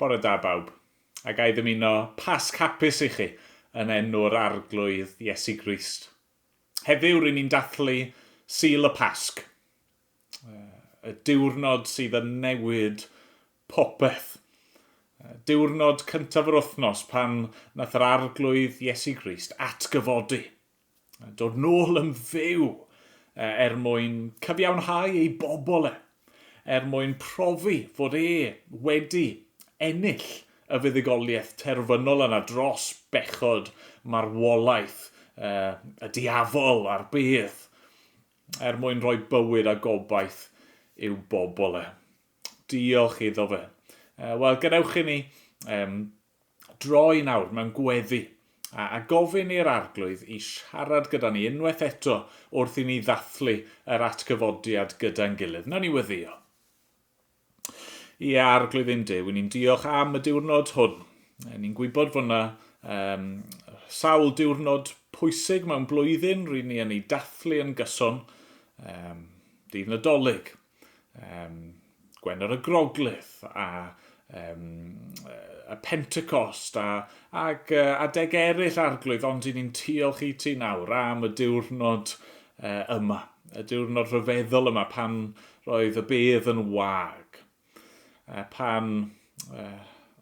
Bore da bawb, a ga i ddymuno Pasg hapus i chi yn enw'r Arglwydd Iesu Grist. Heddiw ry'n ni'n dathlu Sul y Pasg, y diwrnod sydd yn newid popeth. Diwrnod cyntaf yr wythnos pan nath yr Arglwydd Iesu Grist atgyfodi, dod nôl yn fyw er mwyn cyfiawnhau ei bobl e, er mwyn profi fod e wedi ennill y fuddugoliaeth terfynol yna dros bechod, marwolaeth, y diafol a'r bedd, er mwyn rhoi bywyd a gobaith i'w bobl e. Diolch iddo fe. Wel, gadewch i ni um, droi nawr mewn gweddi a, a gofyn i'r Arglwydd i siarad gyda ni unwaith eto wrth i ni ddathlu yr atgyfodiad gyda'n gilydd. Nawn ni weddio. Ie, Arglwydd ein Duw, ni'n diolch am y diwrnod hwn. Ni'n gwybod fod yna um, sawl diwrnod pwysig mewn blwyddyn, ry'n ni yn ei dathlu yn gyson, um, dydd Nadolig, um, Gwener y Groglith a um, y Pentecost a, ag uh, adeg eraill arglwydd, ond i ni'n diolch i ti nawr am y diwrnod uh, yma, y diwrnod rhyfeddol yma pan roedd y bedd yn wag, uh, pan uh,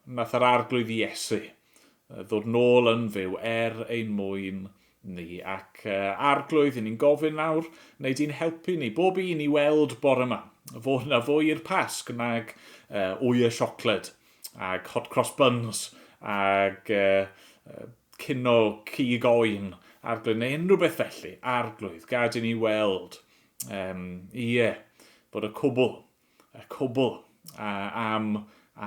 nath yr arglwydd Iesu ddod nôl yn fyw er ein mwyn ni. Ac uh, arglwydd, i ni'n gofyn nawr, neu di'n helpu ni, bob un i weld bore yma, fod yna fwy i'r Pasg nag uh, wyau siocled, ag hot cross buns, ag uh, cino cig oen, arglwydd, neu unrhyw beth felly, arglwydd, gad i ni weld, um, ie, bod y cwbl, y cwbl a, am,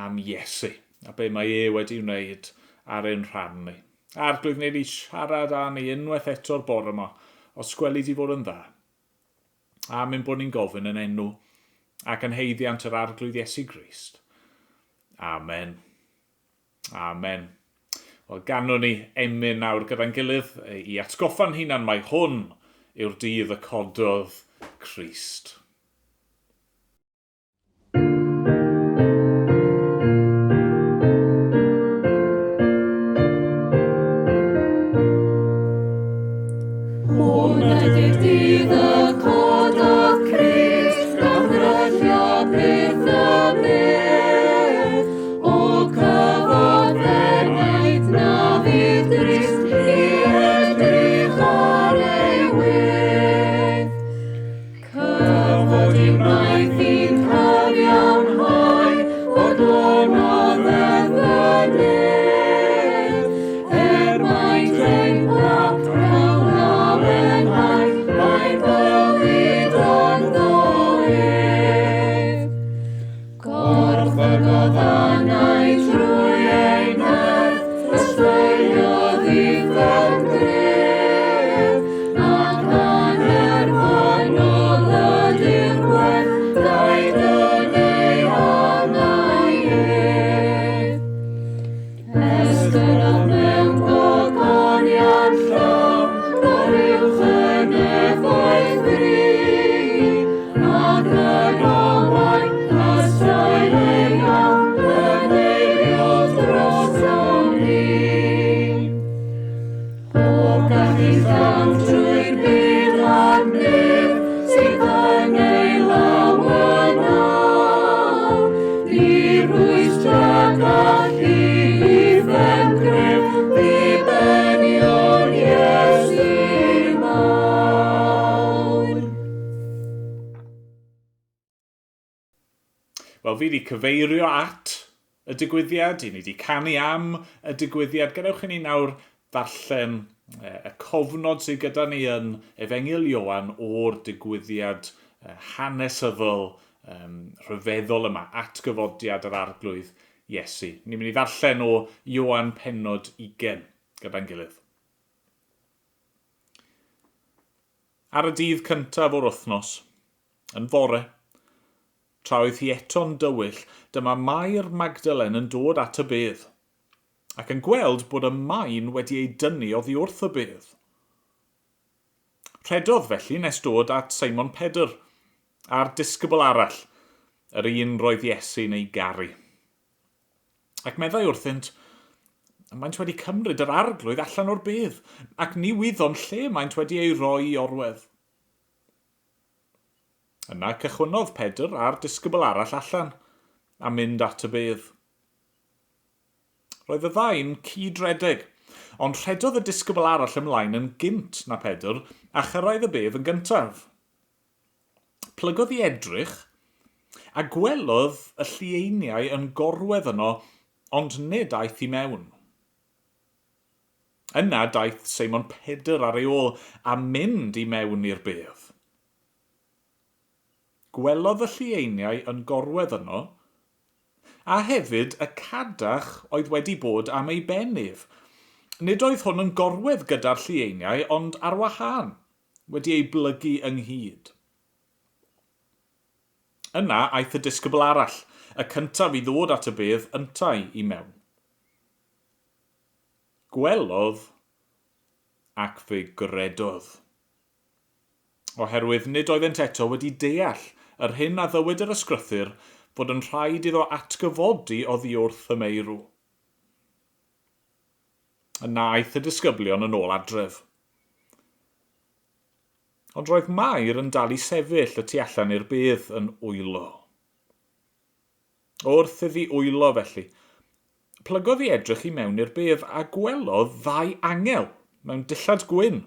am Iesu, a be mae e wedi wneud ar ein rhan ni. Arglwydd, wneud i siarad â ni unwaith eto'r bore yma, os gweli di fod yn dda. Am ein bod ni'n gofyn yn enw ac yn haeddiant yr Arglwydd Iesu Grist. Amen. Amen. Wel, ganwn ni emyn nawr gyda'n gilydd i atgoffa'n hunan mai hwn yw'r dydd y cododd Crist. Hwn ydy'r dydd y cododd Crist, gan ddryllio peth y bedd. O cyfod enaid na fydd drist i edrych ar ei wedd. Cyfod i wnaeth i'n cyfiawnhau, fodlonodd ef y nef. Er mai ein gwlad cawn lawenhau, mae bywyd ynddo ef. Gorchfygodd anau trwy ei nerth, ysbeiliodd uffern gref, ac annerfynol ydy'r gwerth, daed yn ei angau ef. Estynnodd mewn gogoniant llawn, goruwch y nefoedd fri, ac yn owain ysrael ei iawn, yn eiriol drosom ni. O gallu llawn trwy'r byd a'r nef, sydd yn ei law yn awr. Ni rwystra gallu uffern gref, ddibenion Iesu mawr. Wel, fi wedi cyfeirio at y digwyddiad, i ni wedi canu am y digwyddiad. Gadewch i ni nawr ddarllen y cofnod sydd gyda ni yn Efengyl Ioan o'r digwyddiad hanesyddol um, rhyfeddol yma, atgyfodiad yr Arglwydd Iesu. Ni'n mynd i ddarllen o Ioan penod 20 gyda'n gilydd. Ar y dydd cyntaf o'r wythnos, yn fore, tra oedd hi eto'n dywyll, dyma Mair Magdalen yn dod at y bedd, ac yn gweld bod y maen wedi ei dynnu oddi wrth y bedd. Rhedodd felly nes dod at Seimon Pedr, a'r disgybl arall, yr un roedd Iesu'n ei garu. Ac meddai wrthynt, Maent wedi cymryd yr arglwydd allan o'r bedd, ac ni wyddom lle maent wedi ei roi i orwedd. Yna cychwynnodd Pedr a'r disgybl arall allan, a mynd at y bedd. Roedd y ddau'n cyd-redeg, ond rhedodd y disgybl arall ymlaen yn gynt na Pedr a chyrraedd y bedd yn gyntaf. Plygodd i edrych, a gwelodd y llieiniau yn gorwedd yno, ond nid aeth i mewn. Yna daeth Seimon Pedr ar ei ôl a mynd i mewn i'r bedd. Gwelodd y llieiniau yn gorwedd yno, a hefyd y cadach oedd wedi bod am ei ben ef. Nid oedd hwn yn gorwedd gyda'r llieiniau, ond ar wahân. wedi ei blygu ynghyd. Yna aeth y disgybl arall, y cyntaf i ddod at y bedd yntau i mewn. Gwelodd ac fe gredodd. Oherwydd nid oeddent eto wedi deall yr hyn a ddywed yr Ysgrythur fod yn rhaid iddo atgyfodi oddi wrth y meirw. Yna aeth y disgyblion yn ôl adref. Ond roedd Mair yn dal i sefyll y tu allan i'r bedd yn wylo. Wrth iddi wylo felly, plygodd i edrych i mewn i'r bedd a gwelodd ddau angel mewn dillad gwyn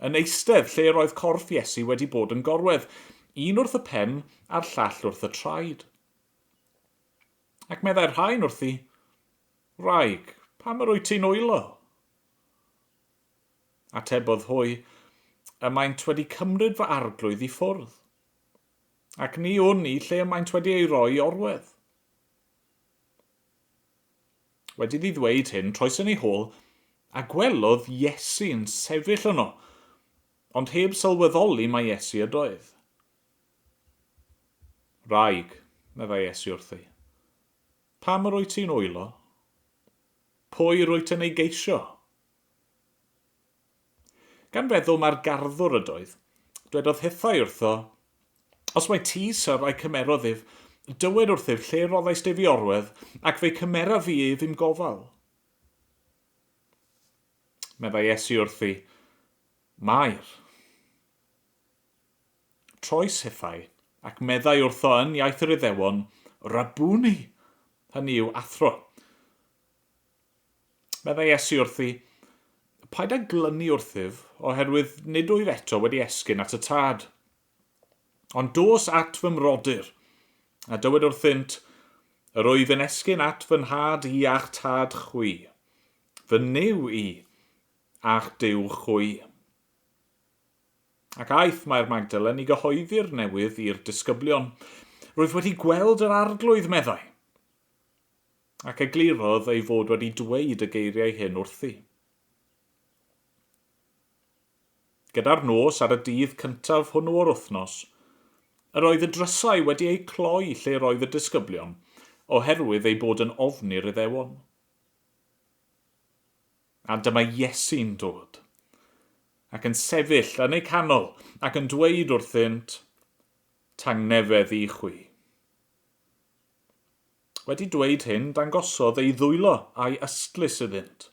yn eistedd lle roedd corff Iesu wedi bod yn gorwedd, un wrth y pen a'r llall wrth y traed. Ac meddai'r rhain wrthi, Wraig, pam yr wyt ti'n wylo? Atebodd hwy, Y maent wedi cymryd fy arglwydd i ffwrdd, ac ni wn i lle y maent wedi ei roi i orwedd. Wedi iddi ddweud hyn, troes yn ei hôl, a gwelodd Iesu'n sefyll yno, ond heb sylweddoli mai Iesu ydoedd. Wraig, meddai Iesu wrthi, pam yr wyt ti'n wylo? Pwy rwyt yn ei geisio? Gan feddwl mai'r garddwr ydoedd, dwedodd hithau wrtho, Os mai ti, syr, a'i cymerodd ef, dywed wrthyf lle roddaist ef i orwedd, ac fe'i cymeraf fi ef i'm gofal. Meddai Iesu wrthi, Mair. Troes hithau, ac meddai wrtho yn iaith yr Iddewon, Rabbuni, hynny yw, athro. Meddai Iesu wrthi, Paid â glynu wrthyf, oherwydd nid wyf eto wedi esgyn at y Tad. Ond dos at fy mrodyr, a dywed wrthynt, Yr wyf yn esgyn at fy nhad i a'ch tad chwi, fy Nuw i a'ch Duw chwi. Ac aeth Mair Magdalen i gyhoeddi'r newydd i'r disgyblion. Rwyf wedi gweld yr Arglwydd, meddai. Ac eglurodd ei fod wedi dweud y geiriau hyn wrthi. Gyda'r nos ar y dydd cyntaf hwnnw o'r wythnos, yr oedd y drysau wedi eu cloi lle roedd y disgyblion, oherwydd eu bod yn ofni'r Iddewon. A dyma Iesu'n dod, ac yn sefyll yn eu canol, ac yn dweud wrthynt, Tangnefedd i chwi. Wedi dweud hyn, dangosodd ei ddwylo a'i ystlys iddynt.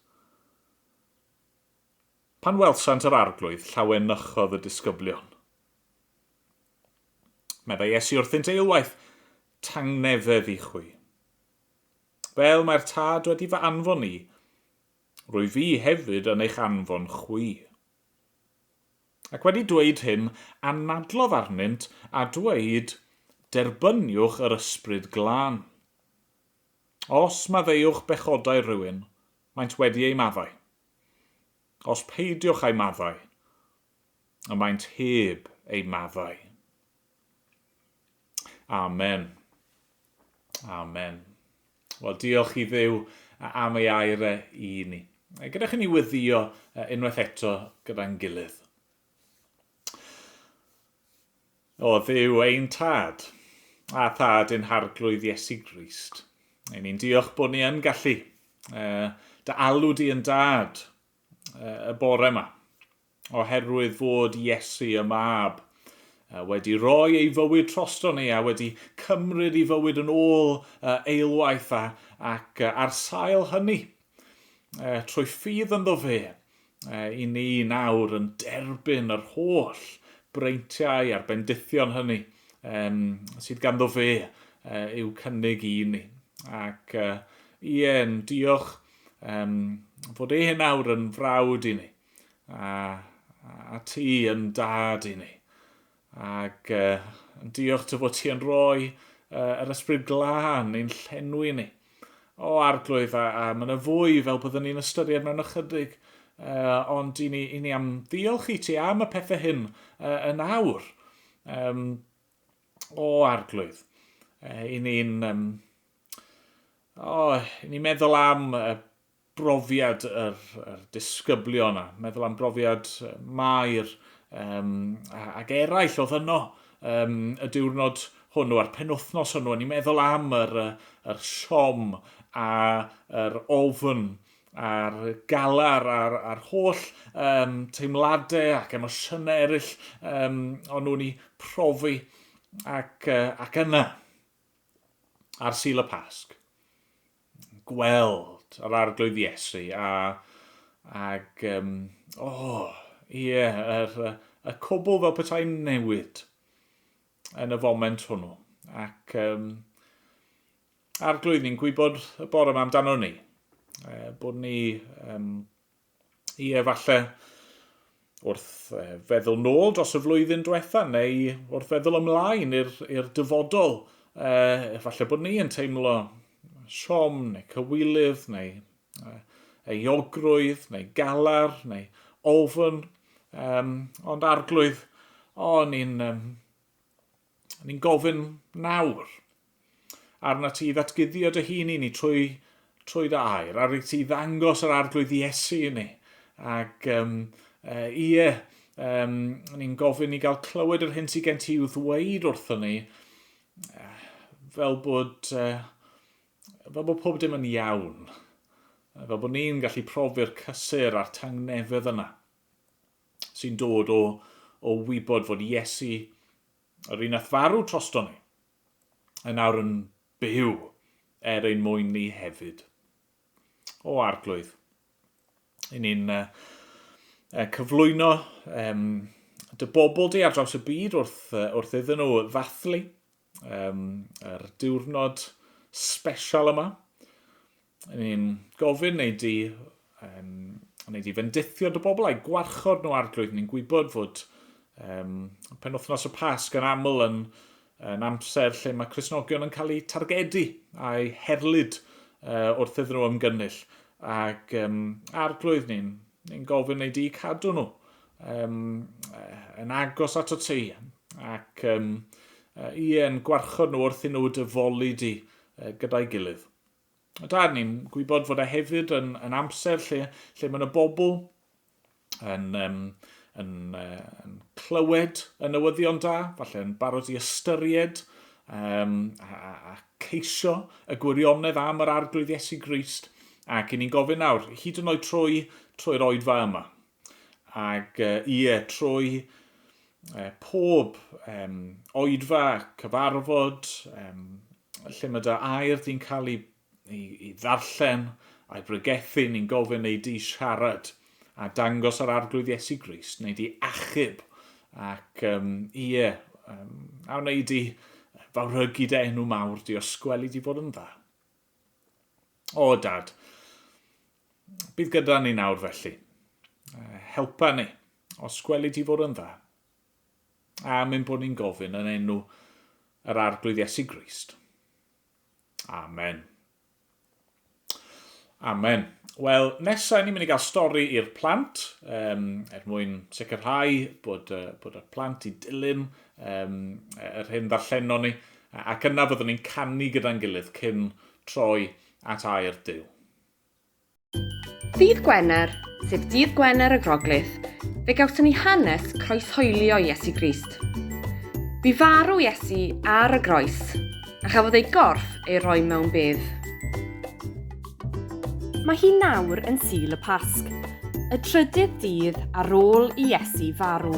Pan welsant yr Arglwydd, llawenychodd y disgyblion. Meddai Iesu wrthynt eilwaith, Tangnefedd i chwi. Fel mae'r Tad wedi fy anfon i, rwyf fi hefyd yn eich anfon chwi. Ac wedi dweud hyn, anadlodd arnynt, a dweud, Derbyniwch yr Ysbryd Glân. Os maddeuwch bechodau rhywun, maent wedi eu maddau. Os peidiwch â'u maddau, y maent heb eu maddau. Amen. Amen. Wel, diolch i Dduw am ei air e i ni. Gyda chi ni weddio unwaith eto gyda'n gilydd. O Dduw ein Tad, a Thad ein Harglwydd Iesu Grist. Ein ni'n diolch bod ni yn gallu dy alw di yn dad y bore yma, oherwydd fod Iesu y Mab wedi rhoi ei fywyd trosto ni a wedi cymryd ei fywyd yn ôl eilwaith a, ac ar sail hynny, trwy ffydd ynddo fe, i ni nawr yn derbyn yr holl breintiau a'r bendithion hynny um, sydd ganddo fe i'w cynnig i ni. Ac ie, diolch um, fod e nawr yn frawd i ni, a, a ti yn dad i ni. Ac diolch dy fod ti yn rhoi yr ysbryd glân i'n llenwi ni. O arglwydd, a, a mae yna fwy fel byddwn ni'n ystyried mewn ychydig, uh, ond i ni, i ni am ddiolch i ti am y pethau hyn uh, yn awr. Um, o arglwydd, uh, i ni'n um, o, i ni'n meddwl am uh, brofiad yr, yr disgyblion a meddwl am brofiad Mair um, ac eraill oedd yno um, y diwrnod hwnnw a'r penwthnos hwnnw. O'n i'n meddwl am yr, yr siom a yr ofn a'r galar a'r, a'r holl um, teimladau ac emosiynau eraill um, o'n nhw'n ei profi ac, uh, ac yna ar Sul y Pasg gweld yr Arglwydd Iesu a ag um, oh, ie, yeah, yr, y cwbl fel petai'n newid yn y foment hwnnw. Ac um, Arglwydd, ni'n gwybod y bore yma amdano ni, e, bod ni um, Ie, falle wrth feddwl nôl dros y flwyddyn diwetha neu wrth feddwl ymlaen i'r dyfodol, falle bod ni yn teimlo siom neu cywilydd neu euogrwydd neu galar neu ofn, um, ond arglwydd, o, ni'n um, Ni'n gofyn nawr arna ti i ddatguddio dy hun i ni trwy, trwy dy air, ar i ti ddangos yr arglwydd Iesu i ni. Ac um, uh, ie, um, ni'n gofyn i gael clywed yr hyn sydd gen ti i'w ddweud wrthon ni, fel bod, uh, fel bod pob dim yn iawn, fel bod ni'n gallu profi'r cysur a'r tangnefedd yna sy'n dod o, o wybod fod Iesu, yr un nath farw trosto ni, yn awr yn byw er ein mwyn ni hefyd. O arglwydd, i ni'n uh, cyflwyno um, dy bobl di ar draws y byd wrth, uh, wrth iddyn nhw ddathlu um, yr diwrnod special yma. Ni'n gofyn neu di, um, neu di fendithio dy bobl a'i gwarchod nhw arglwydd. Ni'n gwybod fod um, penwthnos y Pasg yn aml yn, yn amser lle mae Cristnogion yn cael eu targedu a'i herlid uh, wrth iddyn nhw ymgynnull. Ac um, arglwydd ni'n ni gofyn neu di cadw nhw um, yn agos at o ti ac um, ie, yn gwarchod nhw wrth i nhw dyfoli di uh, gyda'i gilydd. Da, ni'n gwybod fod e hefyd yn, yn amser lle, lle mae yna bobl yn, um, yn, uh, yn clywed y newyddion da, falle yn barod i ystyried um, a, a, a ceisio y gwirionedd am yr Arglwydd Iesu Grist. Ac i ni'n gofyn nawr, hyd yn oed trwy, trwy'r oedfa yma, ac uh, ie, trwy uh, pob um, oedfa, cyfarfod, um, lle mae dy air di'n cael ei, ei, ei ddarllen a'i bregethu, ni'n gofyn neu di siarad a dangos yr arglwydd Iesu Grist, neu di achub ac um, ie, um, a wnei di fawrygu dy enw mawr di os gweli di fod yn dda. O, dad, bydd gyda ni nawr felly. Helpa ni, os gweli di fod yn dda. Am ein bod ni'n gofyn yn enw yr Arglwydd Iesu Grist. Amen. Amen. Wel, nesaf ni'n mynd i gael stori i'r plant, um, er mwyn sicrhau bod, uh, bod y plant i dilyn um, yr hyn ddarllenon ni, ac yna fyddwn ni'n canu gyda'n gilydd cyn troi at air Duw. Ddydd Gwener, sef dydd Gwener y Groglith, fe gawson ni hanes croeshoelio Iesu Grist. Bu farw Iesu ar y groes, a chafodd ei gorff ei roi mewn bedd. Mae hi nawr yn Sul y Pasg, y trydydd dydd ar ôl i Iesu farw.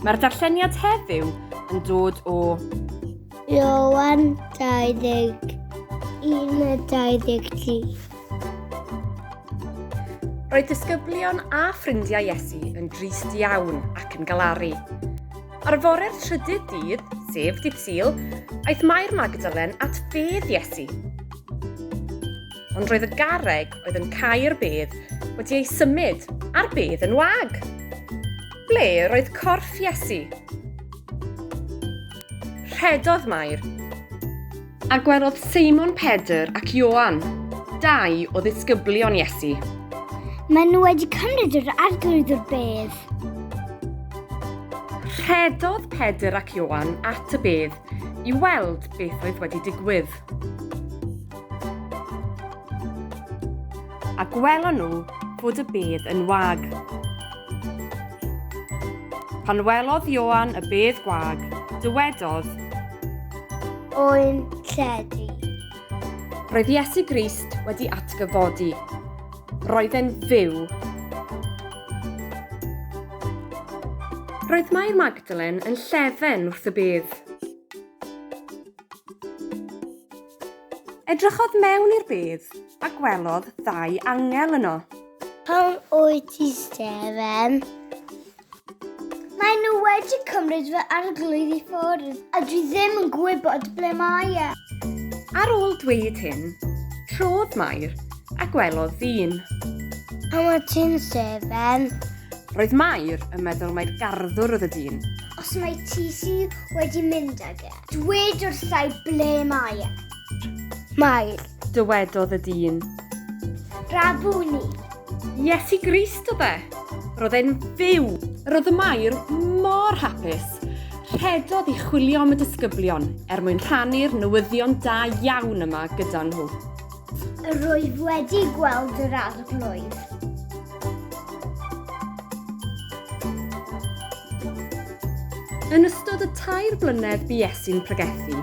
Mae'r darlleniad heddiw yn dod o Ioan 21 a 23. Roedd disgyblion a ffrindiau Iesu yn drist iawn ac yn galaru. Ar fore'r trydydd dydd, sef dydd Sul, aeth Mair Magdalen at fedd Iesu. Ond roedd y garreg oedd yn cau'r bedd wedi ei symud a'r bedd yn wag. Ble roedd corff Iesu? Rhedodd Mair a gwelodd Seimon Pedr ac Ioan, dau o ddisgyblion Iesu. Maen nhw wedi cymryd yr arglwydd o'r bedd. Rhedodd Pedr ac Ioan at y bedd i weld beth oedd wedi digwydd. A gwelon nhw fod y bedd yn wag. Pan welodd Ioan y bedd gwag, dywedodd, Oen lledu. Roedd Iesu Grist wedi atgyfodi. Roedd e'n fyw. Roedd Mair Magdalen yn llefen wrth y bedd. Edrychodd mewn i'r bedd a gwelodd ddau angel yno. Pam wyt ti Stephen? Mae nhw wedi cymryd fy arglwydd i ffwrdd a dwi ddim yn gwybod ble mae e. Ar ôl dweud hyn, trodd Mair a gwelodd ddyn. Pam wyt ti'n Stephen? Roedd Mair yn meddwl mai'r garddwr oedd y dyn. Os mae ti sydd wedi mynd ag e, dwed wrthai ble mae e. Mair. Dywedodd y dyn. Rabwni. Iesu Grist oedd e. Roedd e'n fyw. Roedd y Mair mor hapus. Rhedodd i chwilio am y disgyblion er mwyn rhannu'r newyddion da iawn yma gyda nhw. Rwyf wedi gweld yr arglwydd. Yn ystod y 3 blynedd bu Iesu'n pregethu,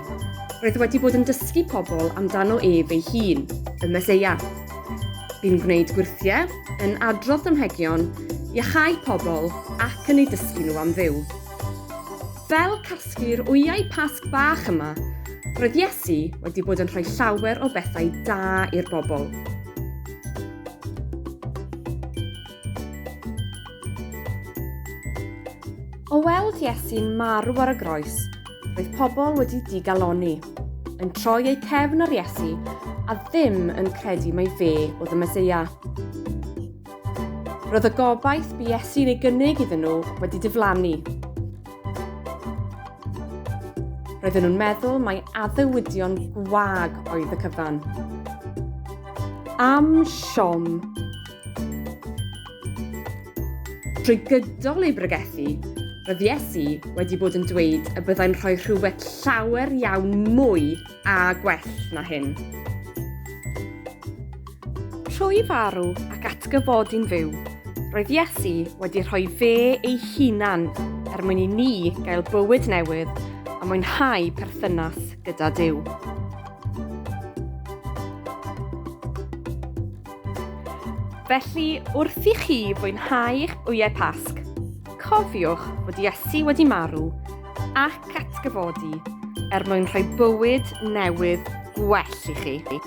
roedd wedi bod yn dysgu pobl amdano ef ei hun, y Meseia. Bu'n gwneud gwyrthiau, yn adrodd damhegion, iachau pobl ac yn eu dysgu nhw am Dduw. Fel casglu'r wyau Pasg bach yma, roedd Iesu wedi bod yn rhoi llawer o bethau da i'r bobl. O weld Iesu'n marw ar y groes, roedd pobl wedi digalonni, yn troi eu cefn ar Iesu a ddim yn credu mai fe oedd y Meseia. Roedd y gobaith bu Iesu'n ei gynnig iddyn nhw wedi diflannu. Roedden nhw'n meddwl mai addewidion gwag oedd y cyfan. Am siom! Trwy gydol ei bregethu, roedd Iesu wedi bod yn dweud y byddai'n rhoi rhywbeth llawer iawn mwy a gwell na hyn. Trwy farw ac atgyfodi'n fyw, roedd Iesu wedi rhoi fe ei hunan er mwyn i ni gael bywyd newydd a mwynhau perthynas gyda Duw. Felly, wrth i chi fwynhau eich wyau Pasg, cofiwch fod Iesu wedi marw ac atgyfodi er mwyn rhoi bywyd newydd gwell i chi.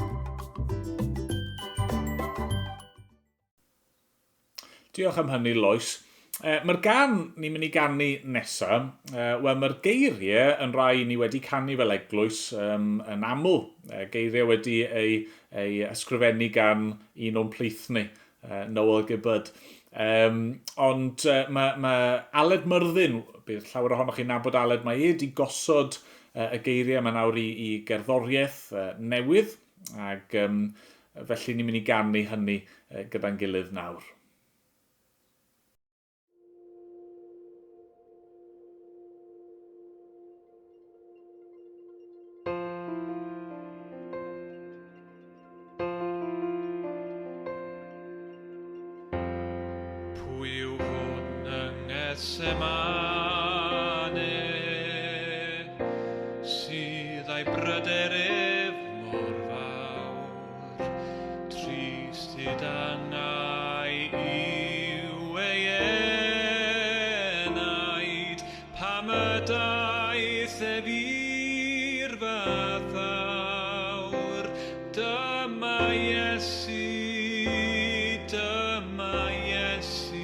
Diolch am hynny, Lois. Mae'r gan ni'n mynd i ganu nesaf, wel mae'r geiriau yn rai ni wedi canu fel eglwys yn aml. Geiriau wedi ei, ei ysgrifennu gan un o'n plith ni, Noel Gibbard. Ond mae, mae Aled Myrddin, bydd llawer ohonoch chi'n nabod Aled, mae e wedi gosod y geiriau yma nawr i, i gerddoriaeth newydd, ac felly ni'n mynd i ganu hynny gyda'n gilydd nawr. Pwy yw hwn yng Ngethsemane sydd â'i bryder ef mor fawr, trist hyd angau yw ei enaid. Iesu, dyma Iesu,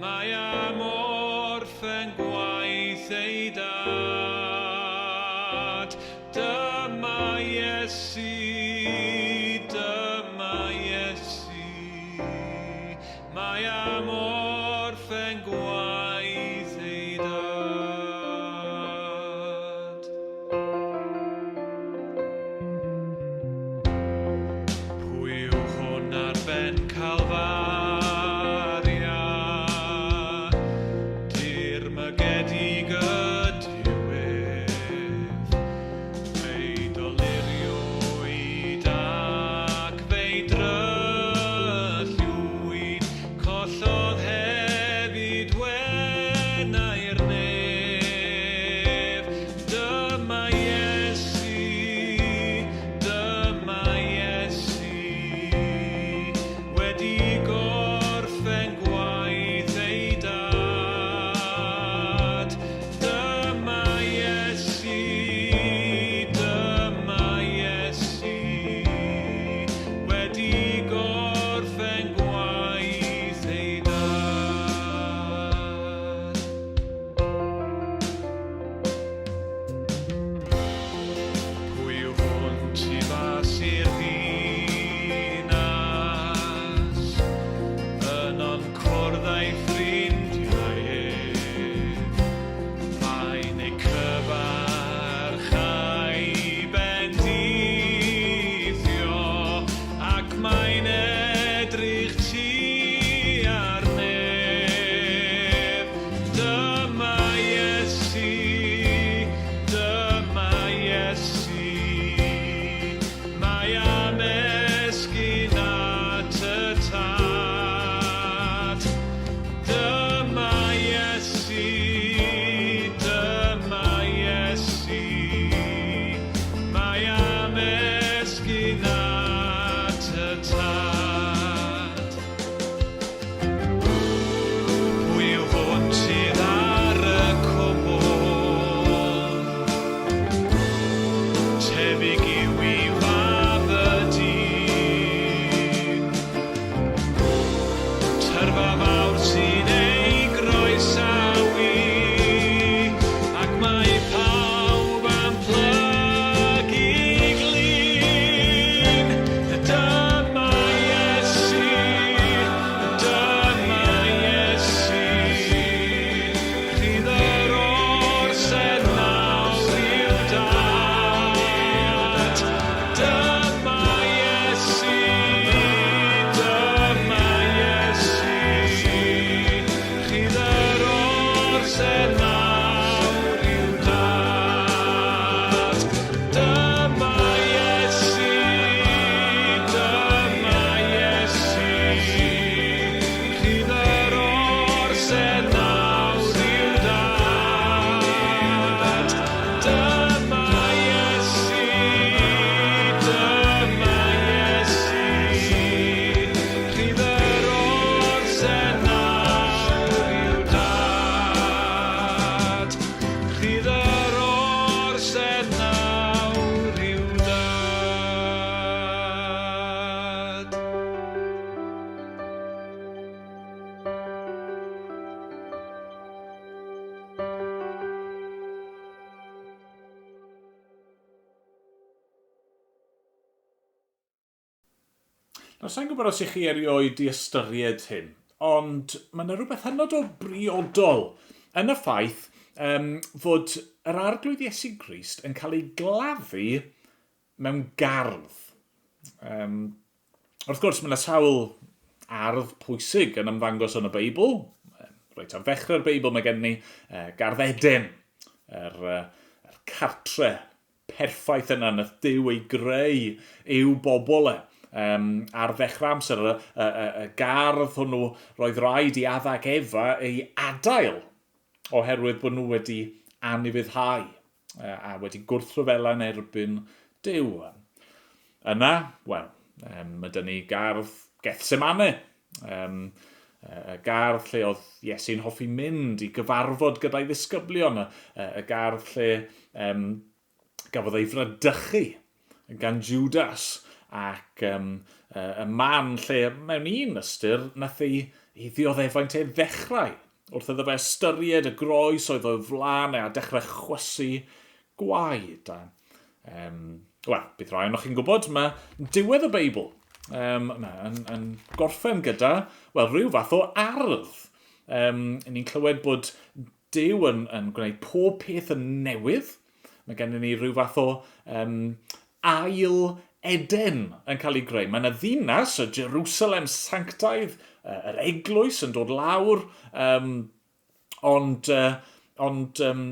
mae am orffen gwaith ei dad. Dyma Iesu, dyma Iesu, mae am orffen gwaith ei dad. Pwy yw hwn ar ben Calfaria? Dirmygedig ydyw ef. Fe'i doluriwyd ac fe'i drylliwyd, collodd hefyd wenau'r nef. Dyma Iesu, dyma Iesu, wedi gorffen gwaith ei dad. Dyma Iesu, dyma Iesu, wedi gorffen gwaith ei dad. Pwy yw hwn tu fas i'r ddinas? Yno'n cwrdd â'i ffrindiau ef. Mae'n eu cyfarch a'i bendithio, ac mae'n edrych tua'r nef. Dyma Iesu, dyma Iesu, mae am esgyn at y Tad. Dyma Iesu, dyma Iesu, mae am esgyn at y Tad. Pwy yw hwn sydd ar y cwmwl? Tebyg yw i fab y dyn. Tyrfa fawr sy'n ei groesawu, ac mae pawb am plygu glin. Dyma Iesu, dyma Iesu, rhydd yr orsedd nawr i'w dad. Dyma Iesu, dyma Iesu, rhydd yr orsedd nawr i'w dad. Dyma Iesu, dyma Iesu, rhydd yr orsedd nawr i'w dad. Dyma Iesu, dyma Iesu, rhydd yr orsedd nawr i'w dad. Rhydd yr orsedd nawr i'w dad. Nawr, sa'n gwybod os ych chi erioed di ystyried hyn, ond mae yna rhywbeth hynod o briodol yn y ffaith um, fod yr Arglwydd Iesu Grist yn cael ei gladdu mewn gardd. Um, wrth gwrs, mae yna sawl ardd pwysig yn ymddangos yn y Beibl. Reit ar ddechrau'r Beibl mae gen ni Gardd Eden, yr, yr cartre perffaith yna nath Duw ei greu i'w bobl e. Um, ar ddechrau amser, y, y, y, y gardd hwnnw, roedd rhaid i Adda ac Efa ei adael oherwydd bod nhw wedi anufuddhau a wedi gwrthryfela yn erbyn Duw. Yna, wel, um, mae dyn ni gardd Gethsemane, um, y gardd lle oedd Iesu'n hoffi mynd i gyfarfod gyda'i ddisgyblion, y, y gardd lle um, gafodd ei fradychu gan Judas. ac um, y man lle mewn un ystyr nath ei, ei ddioddefaint e ddechrau wrth iddo fe ystyried y groes oedd o'i flaen e a dechrau chwysu gwaed. A, um, wel, bydd rhai ohonoch chi'n gwybod, mae diwedd y Beibl um, yn, yn gorffen gyda, wel, rhyw fath o ardd. Um, ni'n clywed bod Duw yn, yn gwneud pob peth yn newydd. Mae gennym ni rhyw fath o um, ail Eden yn cael ei greu. Mae yna ddinas, y Jerusalem sanctaidd, yr eglwys yn dod lawr, um, ond, uh, ond um,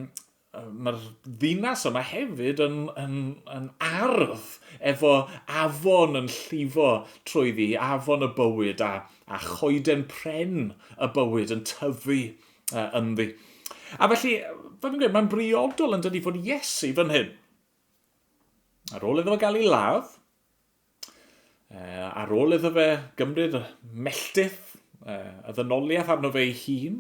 mae'r ddinas yma hefyd yn, yn, yn ardd efo afon yn llifo trwyddi, afon y bywyd a, a choeden pren y bywyd yn tyfu uh, ynddi. A felly, fel fi'n gweud, mae'n briodol yn dydi fod Iesu fan hyn. Ar ôl iddo fe gael ei ladd, uh, ar ôl iddo fe gymryd melltith, uh, y ddynoliaeth arno fe ei hun,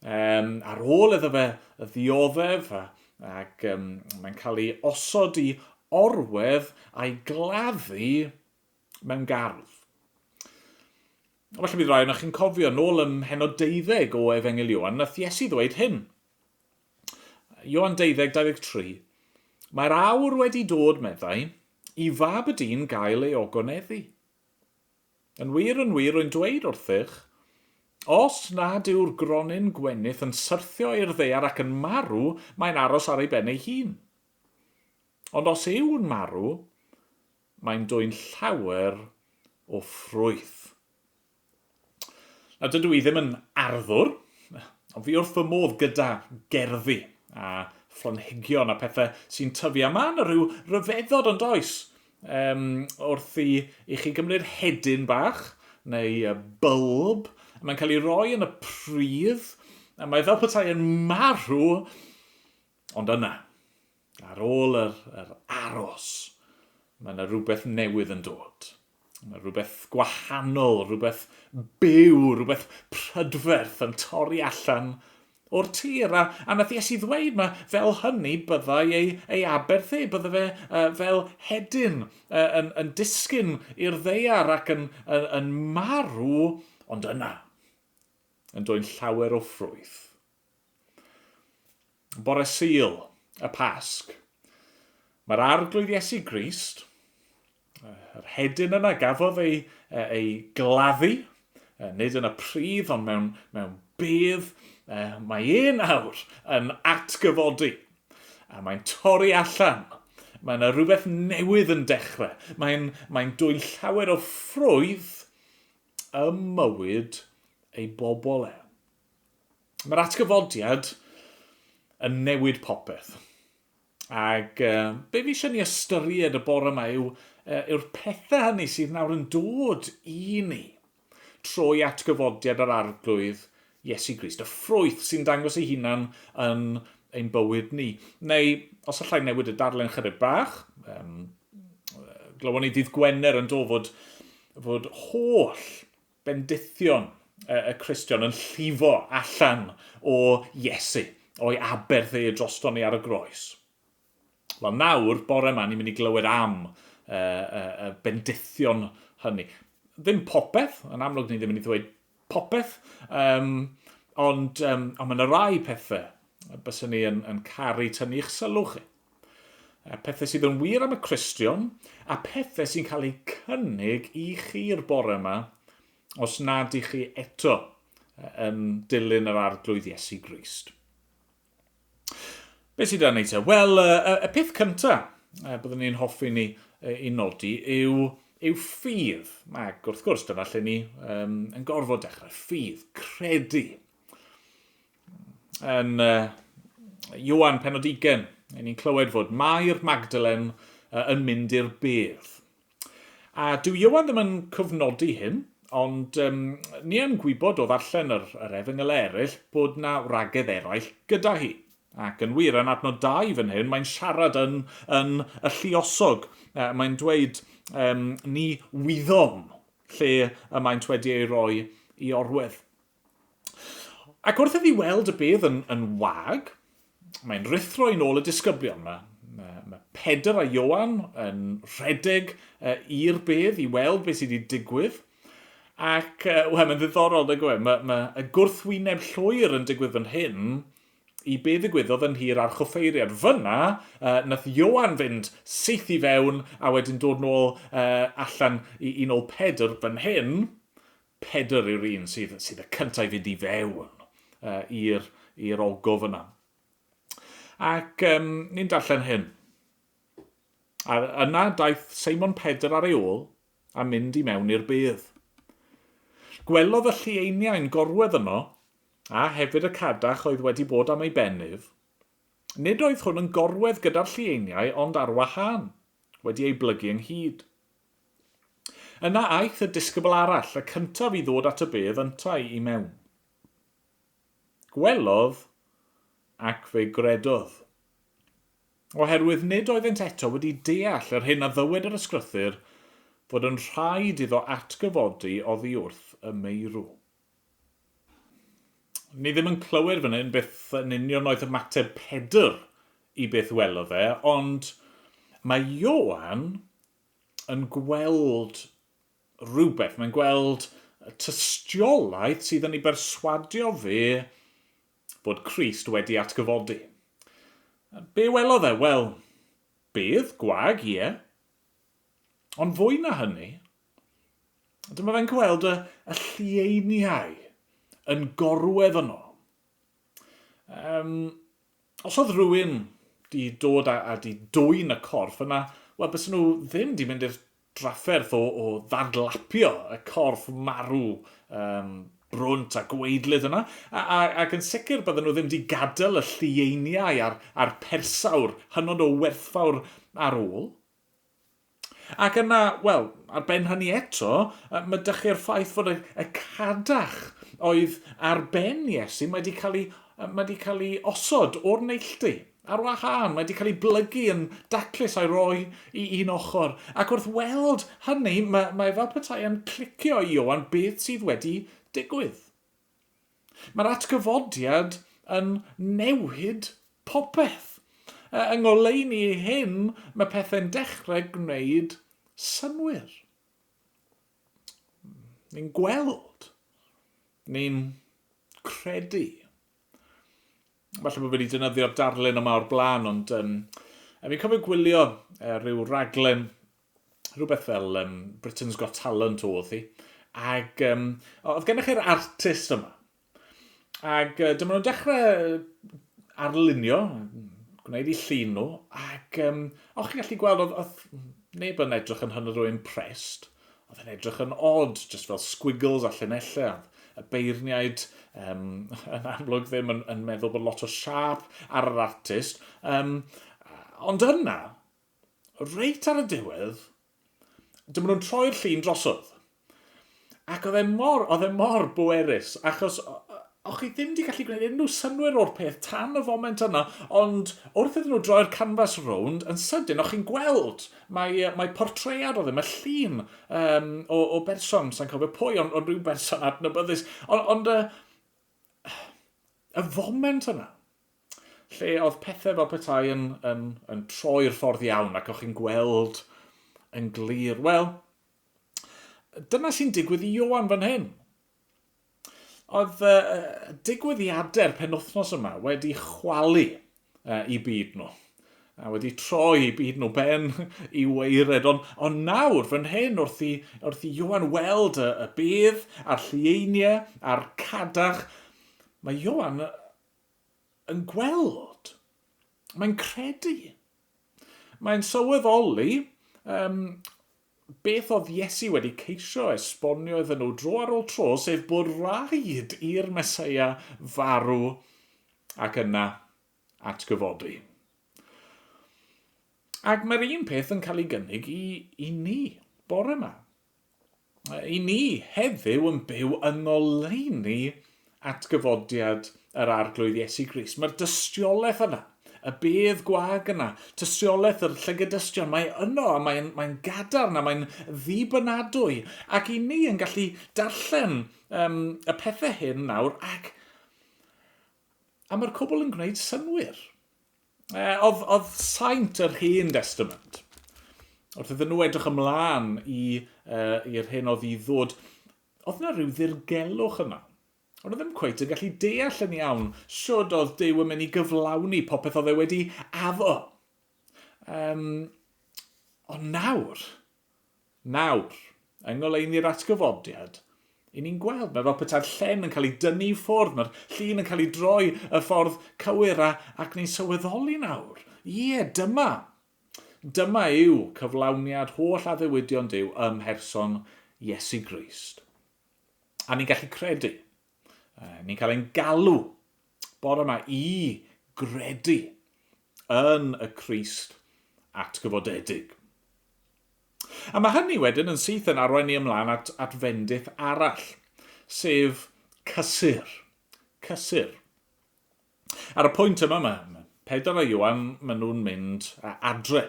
um, ar ôl iddo fe ddioddef, a, ac um, mae'n cael ei osod i orwedd a'i gladdu mewn gardd. Falle bydd rai ohonoch chi'n cofio, nôl ym mhennod deuddeg o Efengyl Ioan, nath Iesu ddweud hyn. Ioan 12, 23. Mae'r awr wedi dod, meddai, i fab y dyn gael ei ogoneddu. Yn wir, yn wir, rwy'n dweud wrthych, os nad yw'r gronyn gwenith yn syrthio i'r ddaear ac yn marw, mae'n aros ar ei ben ei hun. Ond os yw'n marw, Mae'n dwyn llawer o ffrwyth. Nawr, dydw i ddim yn arddwr, ond fi wrth fy modd gyda gerddi a phlanhigion a pethau sy'n tyfu. A mae yna rhyw ryfeddod yn does? Um, wrth i, i chi gymryd hedyn bach neu bulb, a mae'n cael ei roi yn y pridd, a mae fel petai yn marw, ond yna, Ar ôl yr, yr aros, mae yna rhywbeth newydd yn dod. Mae rhywbeth gwahanol, rhywbeth byw, rhywbeth prydferth yn torri allan o'r tir. A, a nath Iesu ddweud mae fel hynny byddai ei, ei aberth e, bydde fe uh, fel hedyn uh, yn, yn disgyn i'r ddeiar ac yn, yn, yn marw, ond yna, yn dwyn llawer o ffrwyth. Bore Sul, y Pasg. Mae'r Arglwydd Iesu Grist, yr hedyn yna gafodd ei, ei gladdu, nid yn y pridd ond mewn, mewn bedd, mae e nawr yn atgyfodi. A mae'n torri allan. Mae yna rhywbeth newydd yn dechrau. Mae'n mae dwyn llawer o ffrwyth ym mywyd ei bobl e. Mae'r atgyfodiad yn newid popeth. Ac uh, be fi eisiau ni ystyried y bore yma yw, uh, yw'r pethau hynny sydd nawr yn dod i ni trwy atgyfodiad yr Arglwydd Iesu Grist, y ffrwyth sy'n dangos ei hunan yn ein bywyd ni. Neu, os allai newid y darllen chydig bach, um, glywon ni ddydd Gwener yn do fod, fod holl bendithion y Cristion yn llifo allan o Iesu, o'i aberth e droston ni ar y groes. Wel nawr, bore yma, ni'n mynd i glywed am y, y, y bendithion hynny. Ddim popeth, yn amlwg ni ddim yn mynd i ddweud popeth, um, ond, um, ond mae yna rai pethau byswn ni yn, yn caru tynnu eich sylw chi. Pethau sydd yn wir am y Cristion, a pethau sy'n cael eu cynnig i chi'r bore yma, os nad i chi eto yn dilyn yr Arglwydd Iesu Grist. Be sydd dan ni te? Wel, y, y peth cyntaf byddwn ni'n hoffi ni i nodi yw, yw ffydd. Ac wrth gwrs, dyna lle ni um, yn gorfod dechrau. Ffydd, credu. Yn uh, Ioan penod 20, ni'n clywed fod Mair Magdalen uh, yn mynd i'r bedd. A dyw Ioan ddim yn cofnodi hyn, ond um, ni yn gwybod o ddarllen yr, yr efengylau eraill bod na wragedd eraill gyda hi. Ac yn wir, yn adnod 2 fan hyn, mae'n siarad yn, yn y lluosog. Uh, mae'n dweud, um, ni wyddom lle y maent wedi ei roi i orwedd. Ac wrth iddi weld y bedd yn, yn wag, mae'n rhuthro i nôl y disgyblion. Mae, Mae, mae Pedr a Ioan yn rhedeg i'r bedd i weld beth sydd wedi digwydd. Ac, wel, mae'n ddiddorol, nag yw e? Mae, mae y gwrthwyneb llwyr yn digwydd fan hyn i be ddigwyddodd yn nhir archoffeiriad. Fyna, uh, nath Ioan fynd syth i fewn a wedyn dod nôl uh, allan i, i nôl Pedr. Fan hyn, Pedr yw'r un sydd, sydd y cyntaf i fynd i fewn uh, i'r ogof yna. Ac um, ni'n darllen hyn. A yna daeth Seimon Pedr ar ei ôl a mynd i mewn i'r bedd. Gwelodd y llieiniau'n gorwedd yno, a hefyd y cadach oedd wedi bod am ei ben ef. Nid oedd hwn yn gorwedd gyda'r llieiniau ond ar wahân, wedi ei blygu ynghyd. Yna aeth y disgybl arall, y cyntaf i ddod at y bedd yntau, i mewn. Gwelodd, ac fe gredodd. Oherwydd nid oeddent eto wedi deall yr hyn a ddywed yr Ysgrythur, fod yn rhaid iddo atgyfodi oddi wrth y meirw. Ni ddim yn clywed fan hyn beth yn union oedd ymateb Pedr i beth welodd e, ond mae Ioan yn gweld rhywbeth. Mae'n gweld tystiolaeth sydd yn ei berswadio fe fod Crist wedi atgyfodi. Be welodd e? Wel, bedd, gwag, ie. Ond fwy na hynny, dyma fe'n gweld y, y llieiniau yn gorwedd yno. Um, os oedd rhywun di dod a, a di dwyn y corff yna, wel, bys nhw ddim di mynd i'r drafferth o, o ddadlapio y corff marw um, brwnt a gweidlydd yna, a, a, ac yn sicr bydden nhw ddim wedi gadael y llieiniau a'r, a'r persawr hynod o werthfawr ar ôl. Ac yna, wel, ar ben hynny eto, mae dychu'r ffaith fod y, y cadach oedd ar ben Iesu, mae wedi cael ei, mae wedi cael ei osod o'r neilltu ar wahân, mae wedi cael ei blygu yn daclus a'i roi i un ochr. Ac wrth weld hynny, mae, mae fel petai yn clicio i Ioan beth sydd wedi digwydd. Mae'r atgyfodiad yn newid popeth. Yng ngoleuni hyn, mae pethau'n dechrau gwneud synnwyr. Ni'n gweld. Ni'n credu. Falle bod fi wedi defnyddio'r darlun yma o'r blaen, ond um, fi'n cofio gwylio uh, rhyw raglen rhywbeth fel um, Britain's Got Talent oedd hi. Ac um, oedd gennych chi'r artist yma. Ac uh, dyma nhw'n dechrau arlunio, gwneud i llun nhw, ac um, o'ch chi'n gallu gweld, oedd, oedd neb yn edrych yn hynod o impressed. Oedd yn edrych yn odd, just fel squiggles a llinellau. Y beirniaid um, yn amlwg ddim yn, yn meddwl bod lot o siap ar yr artist. Um, ond yna, Reit ar y diwedd, dyma nhw'n troi'r llun drosodd. Ac oedd e mor, oedd e mor bwerus, achos o'ch chi ddim wedi gallu gwneud unrhyw synnwyr o'r peth tan y foment yna, ond wrth iddyn nhw droi'r canfas rownd, yn sydyn, o'ch chi'n gweld, mae, mae portread oedd e, mae llun um, o, o berson, sa'n cofio pwy, ond, ond rhyw berson adnabyddus, ond, ond uh, y foment yna, lle oedd pethau fel petai yn, yn, yn troi'r ffordd iawn ac o'ch chi'n gweld yn glir. Wel, dyna sy'n digwydd i Ioan fan hyn. Oedd uh, digwyddiadau'r penwthnos yma wedi chwalu uh, i byd nhw. A wedi troi i byd nhw ben i weired. Ond on nawr, fan hyn, wrth i, wrth i Ioan weld y, y bydd, a'r llieiniau, a'r cadach, mae Ioan yn gweld. Mae'n credu. Mae'n sylweddoli um, beth oedd Iesu wedi ceisio esbonio iddyn nhw dro ar ôl tro, sef bod rhaid i'r Meseia farw ac yna atgyfodi. Ac mae'r un peth yn cael ei gynnig i, i ni bore yma. I ni heddiw yn byw yng ngoleuni atgyfodiad yr Arglwydd Iesu Grist. Mae'r dystiolaeth yna, y bedd gwag yna, tystiolaeth yr llygedystion, mae yno a mae'n mae gadarn a mae'n ddibynadwy. Ac i ni yn gallu darllen um, y pethau hyn nawr ac a mae'r cwbl yn gwneud synnwyr. Oedd, oedd saint yr Hen Testament, wrth iddyn nhw edrych ymlaen i, i'r hyn oedd i ddod, oedd yna rhyw ddirgelwch yna. Ond oedd ddim cweit yn gallu deall yn iawn siwd oedd Duw yn mynd i gyflawni popeth oedd e wedi addo. Um, ond nawr, nawr, yng ngoleuni'r atgyfodiad, i ni'n gweld, mae fel petai'r llen yn cael ei dynnu i ffwrdd, mae'r llun yn cael ei droi y ffordd cywir a, ac ni'n sylweddoli nawr. Ie, dyma. Dyma yw cyflawniad holl addewidion Duw ym mherson Iesu Grist. A ni'n gallu credu. Ni'n cael ein galw bore yma i gredu yn y Crist atgyfodedig. A mae hynny wedyn yn syth yn arwain ni ymlaen at, at fendith arall, sef cysur. Cysur. Ar y pwynt yma, mae Pedr a Ioan, maen nhw'n mynd adre.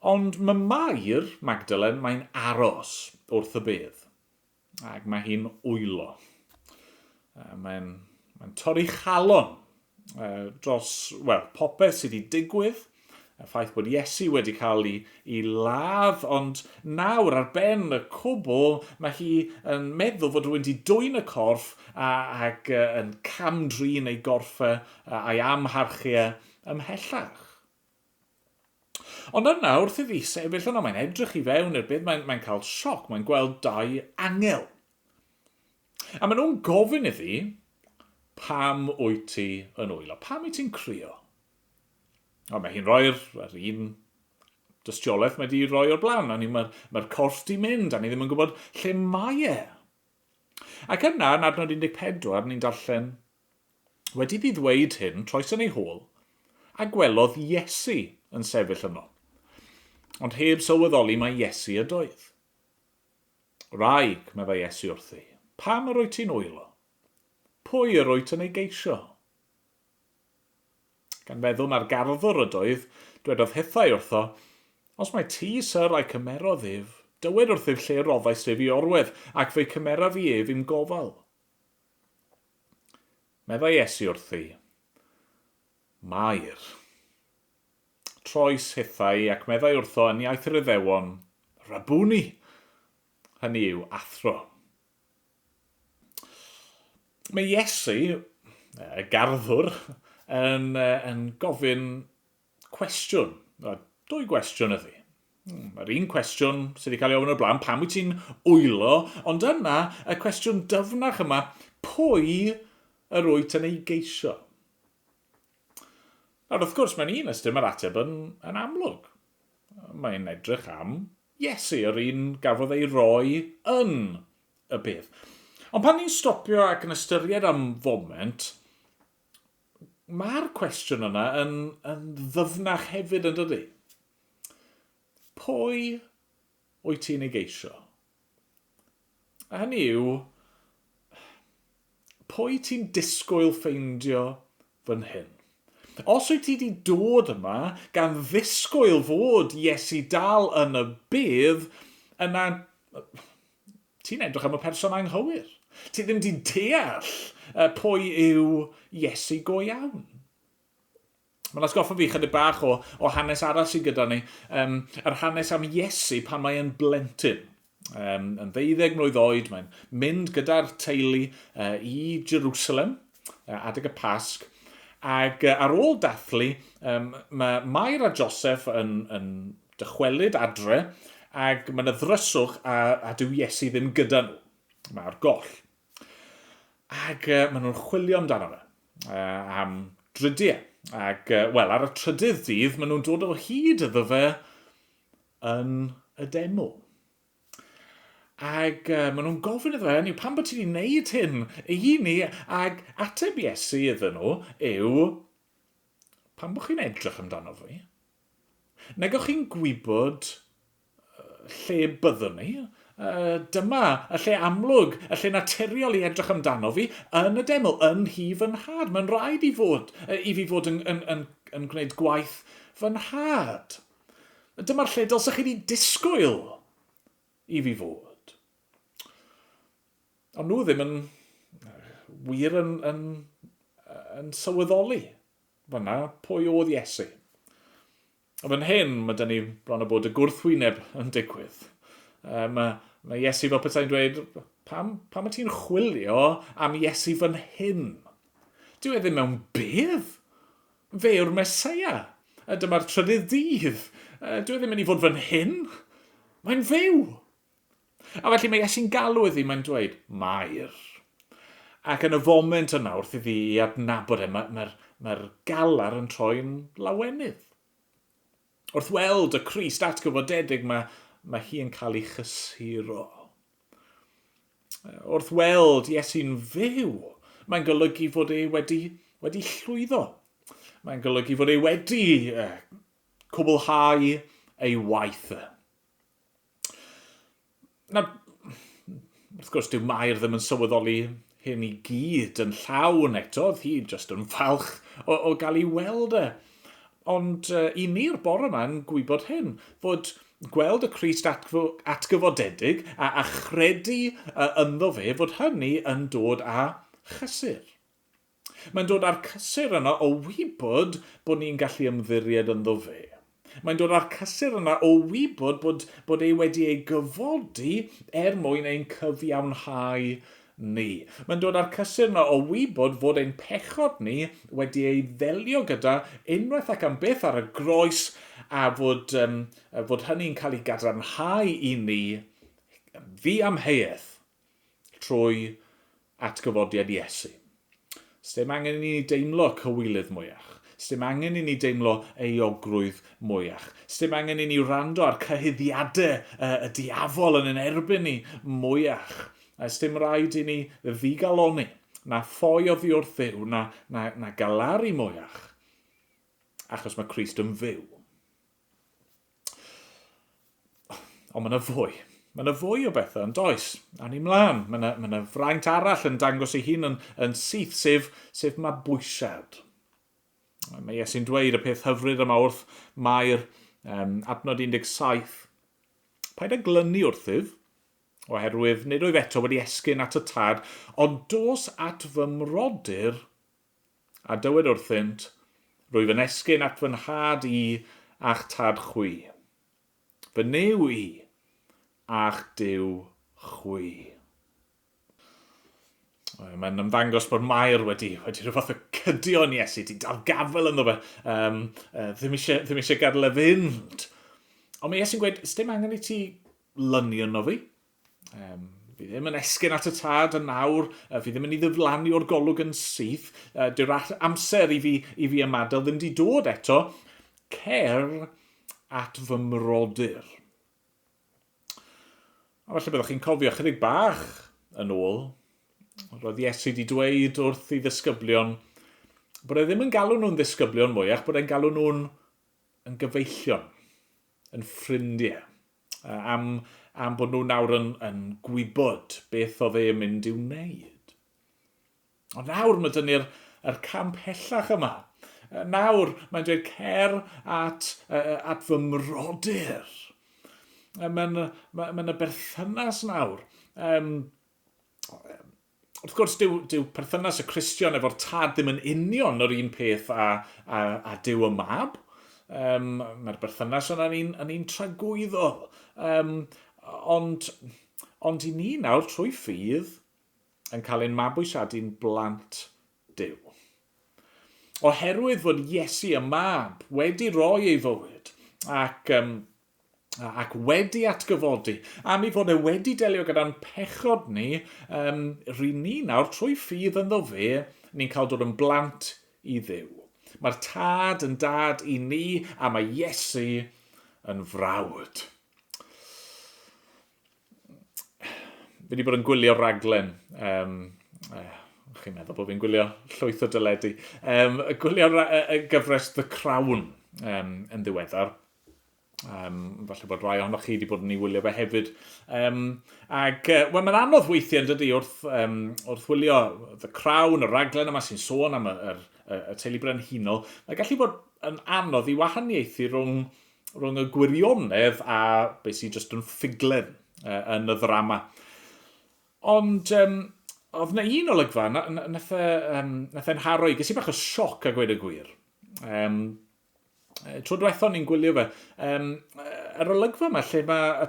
Ond mae Mair Magdalen, mae'n aros wrth y bedd. Ac mae hi'n wylo. Mae'n mae torri chalon dros, wel, popeth sydd wedi digwydd, y ffaith bod Iesu wedi cael ei, ei ladd, ond nawr ar ben y cwbl, mae hi yn meddwl fod rhywun wedi dwyn y corff a, ac yn cam-drin ei gorff e a'i amharchu e ymhellach. Ond yna, wrth iddi sefyll yno, mae'n edrych i fewn i'r byd, mae'n mae cael sioc, mae'n gweld dau angel. A maen nhw'n gofyn iddi, pam wyt ti yn wylo? Pam wyt ti'n crio? Ond mae hi'n rhoi'r yr un dystiolaeth mae di roi o'r blaen. O'n i, mae'r mae corff di mynd, a ni ddim yn gwybod lle mae e. Ac yna, yn adnod 14, ni'n darllen, Wedi iddi ddweud hyn, troes yn ei hôl, a gwelodd Iesu yn sefyll yno. Ond heb sylweddoli mai Iesu ydoedd. Wraig, meddai Iesu wrthi, pam yr wyt ti'n wylo? Pwy yr wyt yn ei geisio? Gan feddwl mai'r garddwr ydoedd, dwedodd hithau wrtho, Os mai ti, syr, a'i cymerodd ef, dywed wrthyf lle roddaist ef i orwedd, ac fe'i cymeraf i ef i'm gofal. Meddai Iesu wrthi, Mair. Troes hithau, ac meddai wrtho yn iaith yr Iddewon, Rabuni! Hynny yw, athro. Mae Iesu, y garddwr, yn, yn gofyn cwestiwn. Dwy gwestiwn ydy. Hmm, mae'r un cwestiwn sydd wedi cael ei ofyn o'r blaen, pam wyt ti'n wylo? Ond yna, y cwestiwn dyfnach yma, pwy yr wyt yn ei geisio? Nawr, wrth gwrs, mewn un ystyr mae'r ateb yn, yn amlwg. Mae'n edrych am Iesu, yr un gafodd ei roi yn y bedd. Ond pan ni'n stopio ac yn ystyried am foment, mae'r cwestiwn yna yn, yn ddyfnach hefyd yn dydy? Pwy wyt ti'n ei geisio? A hynny yw, pwy ti'n disgwyl ffeindio fan hyn? Os wyt ti wedi dod yma gan ddisgwyl fod Iesu dal yn y bedd, yna ti'n edrych am y person anghywir. Ti ddim wedi deall pwy yw Iesu go iawn. Mae'n atgoffa fi chydig bach o, o hanes arall sydd gyda ni. Um, yr hanes am Iesu pan mae e'n blentyn. Um, yn ddeuddeg mlwydd oed, mae'n mynd gyda'r teulu uh, i Jerusalem, uh, adeg y Pasg, ac uh, ar ôl dathlu, um, mae Mair a Joseph yn, yn dychwelyd adre, ac mae yna ddryswch a, a dyw Iesu ddim gyda nhw. Mae ar goll. Ac uh, maen nhw'n chwilio amdano fe uh, am drydiau. Ac, uh, wel, ar y trydydd dydd, maen nhw'n dod o hyd iddo fe yn y deml. Ac uh, maen nhw'n gofyn iddo fe, hynny, pam bod ti wedi gwneud hyn i ni? Ac ateb Iesu iddyn nhw yw, pam bod chi'n edrych amdano fi? Nag o'ch chi'n gwybod lle byddwn ni. Dyma y lle amlwg, y lle naturiol i edrych amdano fi, yn y deml, yn nhŷ fy nhad. Mae'n rhaid i, fod, i fi fod yn, yn, yn, yn gwneud gwaith fy nhad. Dyma'r lle dylsech chi wedi disgwyl i fi fod. Ond nhw ddim yn wir yn, yn, yn sylweddoli. Fyna, pwy oedd Iesu. A fan hyn, mae dyn ni bron o bod y gwrthwyneb yn digwydd. Mae, mae Iesu fel petai'n dweud, pam, pam y ti'n chwilio am Iesu fan hyn? Dyw e ddim mewn bedd. Fe yw'r Meseia. A dyma'r trydydd dydd. Dyw e ddim mynd i fod fan hyn. Mae'n fyw. A felly mae Iesu'n galw iddi, mae'n dweud, Mair. Ac yn y foment yna, wrth iddi i adnabod e, mae'r mae, mae galar yn troi'n lawenydd. Wrth weld y Crist atgyfodedig, mae, mae hi yn cael ei chysuro. Wrth weld Iesu'n fyw, mae'n golygu fod e wedi, wedi llwyddo. Mae'n golygu fod e wedi cwblhau ei waith. Nawr, wrth gwrs, dyw Mair ddim yn sylweddoli hyn i gyd yn llawn eto, oedd hi jyst yn falch o, o gael ei weld e. Ond uh, i ni'r bore yma yn gwybod hyn, fod gweld y Crist atgyfodedig a, a chredu uh, ynddo fe, fod hynny yn dod â chysur. Mae'n dod â'r cysur yna o wybod bod ni'n gallu ymddiried ynddo fe. Mae'n dod â'r cysur yna o wybod bod, bod e wedi ei gyfodi er mwyn ein cyfiawnhau ni. Mae'n dod â'r cysur yna o wybod fod ein pechod ni wedi ei ddelio gyda unwaith ac am byth ar y groes a fod, um, fod hynny'n cael ei gadarnhau i ni ddiamheuaeth trwy atgyfodiad Iesu. Sdim angen i ni deimlo cywilydd mwyach. Sdim angen i ni deimlo euogrwydd mwyach. Sdim angen i ni wrando ar cyhuddiadau y diafol yn ein erbyn ni mwyach. Sdim rhaid i ni ddigalonni, na ffoi oddi wrth Dduw, na, na, na galaru mwyach, achos mae Crist yn fyw. Ond mae yna fwy. Mae yna fwy o bethau yn does. Awn ni mlaen. Mae yna, mae yna fraint arall yn dangos ei hun yn, yn syth, sef, sef mabwysiad. Mae Iesu'n dweud y peth hyfryd yma wrth Mair, um, adnod 17. Paid â glynu wrthyf, oherwydd nid oedd eto wedi esgyn at y tad, ond dos at fy mrodyr A dywed wrthynt, Rwyf yn esgyn at fy nhad i a'ch tad chwi, fy Nuw i a'ch Duw chwi. Mae'n ymddangos bod Mair wedi, wedi rhyw fath o cydio yn Iesu, di dal gafel ynddo fe, um, ddim, eisiau, ddim eisiau gadael e fynd. Ond mae Iesu'n gweud, dim angen i ti lynu yno fi. Um, fi ddim yn esgyn at y tad yn nawr, fi ddim yn ei ddiflannu o'r golwg yn syth, dyw'r amser i fi, i fi ymadael ddim di dod eto. Cer at fy mrodyr. A falle byddwch chi'n cofio chydig bach yn ôl, roedd Iesu wedi dweud wrth ei ddisgyblion bod e ddim yn galw nhw'n ddisgyblion mwyach, bod e'n galw nhw'n yn gyfeillion, yn ffrindiau. am, am bod nhw nawr yn, yn gwybod beth oedd e'n mynd i'w wneud. Ond nawr mae dyn ni'r er cam pellach yma. Nawr mae'n dweud cer at, at fy mrodyr. Mae'n ma, ma yna berthynas nawr. Um, wrth gwrs, dyw, dyw perthynas y Cristion efo'r tad ddim yn union yr un peth â, â, â Duw y Mab. Um, Mae'r berthynas yna'n un, yn un tragwyddol. Um, ond, ond i ni nawr, trwy ffydd, yn cael ein mabwysiadu'n blant Duw. Oherwydd fod Iesu y Mab wedi rhoi ei fywyd ac um, ac wedi atgyfodi, am ei fod e wedi delio gyda'n pechod ni, um, ry'n ni nawr, trwy ffydd ynddo fe, ni'n cael dod yn blant i Dduw. Mae'r tad yn dad i ni, a mae Iesu yn frawd. Fi wedi bod yn gwylio raglen. Um, chi'n meddwl bod fi'n gwylio llwyth o dyledu. Um, gwylio y gyfres The Crown um, yn ddiweddar. Um, falle bod rai ohonoch chi wedi bod yn ei wylio fe hefyd. Um, ac, uh, wel, mae'n anodd weithiau yn dydy wrth, um, wrth wylio The Crown, y raglen yma sy'n sôn am y, y, y, y teulu brenhinol. Mae'n gallu bod yn anodd i wahaniaethu rhwng, rhwng y gwirionedd a beth sy'n just yn ffuglen uh, yn y ddrama. Ond um, oedd na un olygfa, nath e, um, nath e'n haro i, ges i bach o sioc a gweud y gwir. Um, tro diwethaf ni'n gwylio fe, um, yr olygfa yma lle mae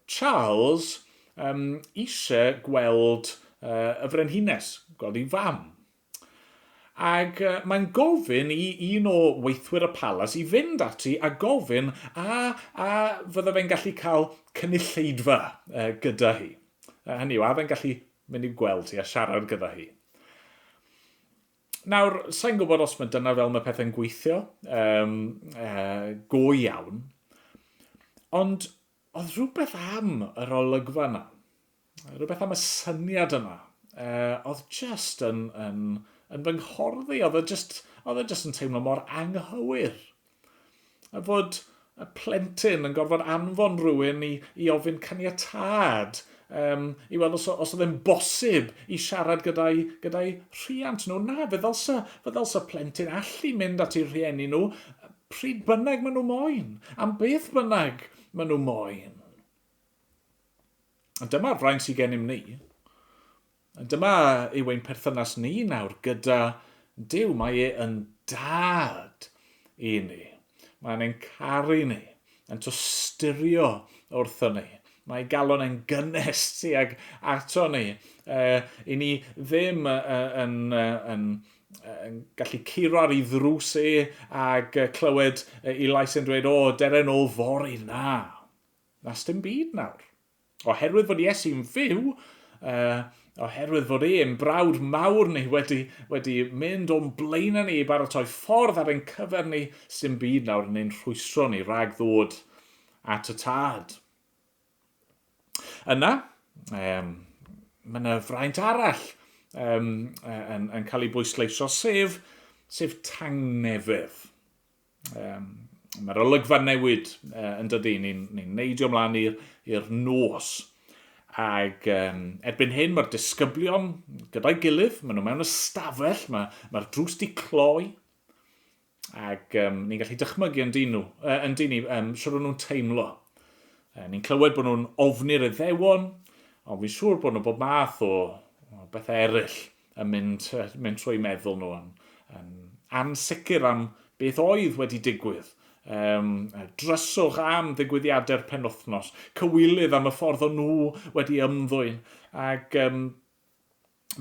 Charles um, eisiau gweld uh, y frenhines, gweld ei fam. Ac uh, mae'n gofyn i un o weithwyr y palas i fynd ati a gofyn a, a fydde fe'n gallu cael cynulleidfa uh, gyda hi. Hynny yw, a fe'n gallu mynd i'w gweld hi a siarad gyda hi. Nawr, sa'n gwybod os mae dyna fel mae pethau'n gweithio, um, uh, go iawn, ond oedd rhywbeth am yr olygfa yna, rhywbeth am y syniad yna, uh, oedd just yn, yn, yn fy nghorddi, oedd e just, oedd e just yn teimlo mor anghywir. A fod y plentyn yn gorfod anfon rhywun i, i ofyn caniatâd um, i weld os, os oedd e'n bosib i siarad gyda'i, gyda'i rhiant nhw. Na, fe ddylsa, fe ddylsa plentyn allu mynd at ei rhieni nhw pryd bynnag maen nhw moyn, am beth bynnag maen nhw moyn. A dyma'r fraint sydd gennym ni. A dyma yw ein perthynas ni nawr gyda Duw. Mae e yn dad i ni. Mae'n ein caru ni, yn tosturio wrtho ni. Mae galon yn gynnes tuag ato ni. Uh, I ni ddim uh, yn, uh, yn, yn gallu curo ar ei ddrws e ag clywed ei lais yn dweud, o, dere nôl fory, na. Na, sdim byd nawr. Oherwydd fod Iesu'n fyw, uh, oherwydd fod e'n brawd mawr ni wedi, wedi mynd o'n blaenau ni i baratoi ffordd ar ein cyfer ni, sdim byd nawr yn ein rhwystro ni rhag ddod at y tad. Yna, um, mae yna fraint arall um, yn, yn cael ei bwysleisio, sef, sef tangnefedd. Um, Mae'r olygfa newid uh, yn dydy, ni'n ni neidio mlaen i'r nos. Ac um, erbyn hyn mae'r disgyblion gyda'i gilydd, maen nhw mewn ystafell, mae'r mae drws di cloi. Ac um, ni'n gallu dychmygu yn dyn nhw, uh, yn dyn ni, um, siwr o'n nhw'n teimlo. Uh, ni'n clywed bod nhw'n ofni'r iddewon, ond fi'n siŵr bod nhw bob math o, o bethau eraill yn mynd, mynd trwy meddwl nhw yn, yn ansicr am beth oedd wedi digwydd. Um, dryswch am ddigwyddiadau'r penwythnos, cywilydd am y ffordd o'n nhw wedi ymddwyn. Ac um,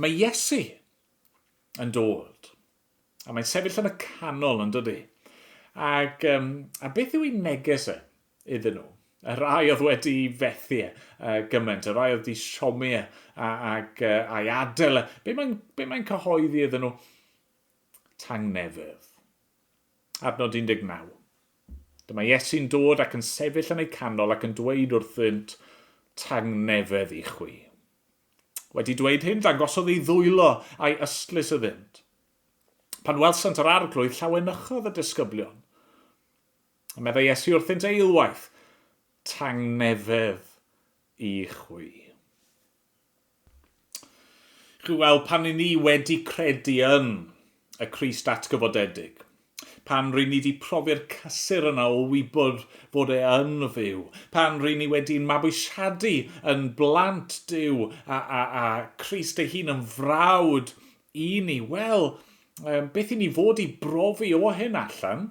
mae Iesu yn dod. A mae'n sefyll yn y canol yn dydy. Ac, um, a beth yw ei neges e iddyn nhw? Y rai oedd wedi fethu e uh, gymaint, y rai oedd wedi siomi e ac uh, a'i adael e. Be mae'n be mae cyhoeddi iddyn nhw? Tangnefedd. Adnod 19. Dyma Iesu'n dod ac yn sefyll yn eu canol ac yn dweud wrthynt, tangnefedd i chwi. Wedi dweud hyn, dangosodd ei ddwylo a'i ystlys iddynt. Pan welsant yr arglwydd, llawenychodd y disgyblion. A meddai Iesu wrthynt eilwaith, Tangnefedd i chwi. Chi weld, pan i ni wedi credu yn y Crist atgyfodedig, Pan ry'n ni 'di profi'r cysur yna o wybod fod e yn fyw, pan ry'n ni wedi'n mabwysiadu yn blant Duw a, a, a Crist ei hun yn frawd i ni, wel, um, beth i ni fod i brofi o hyn allan,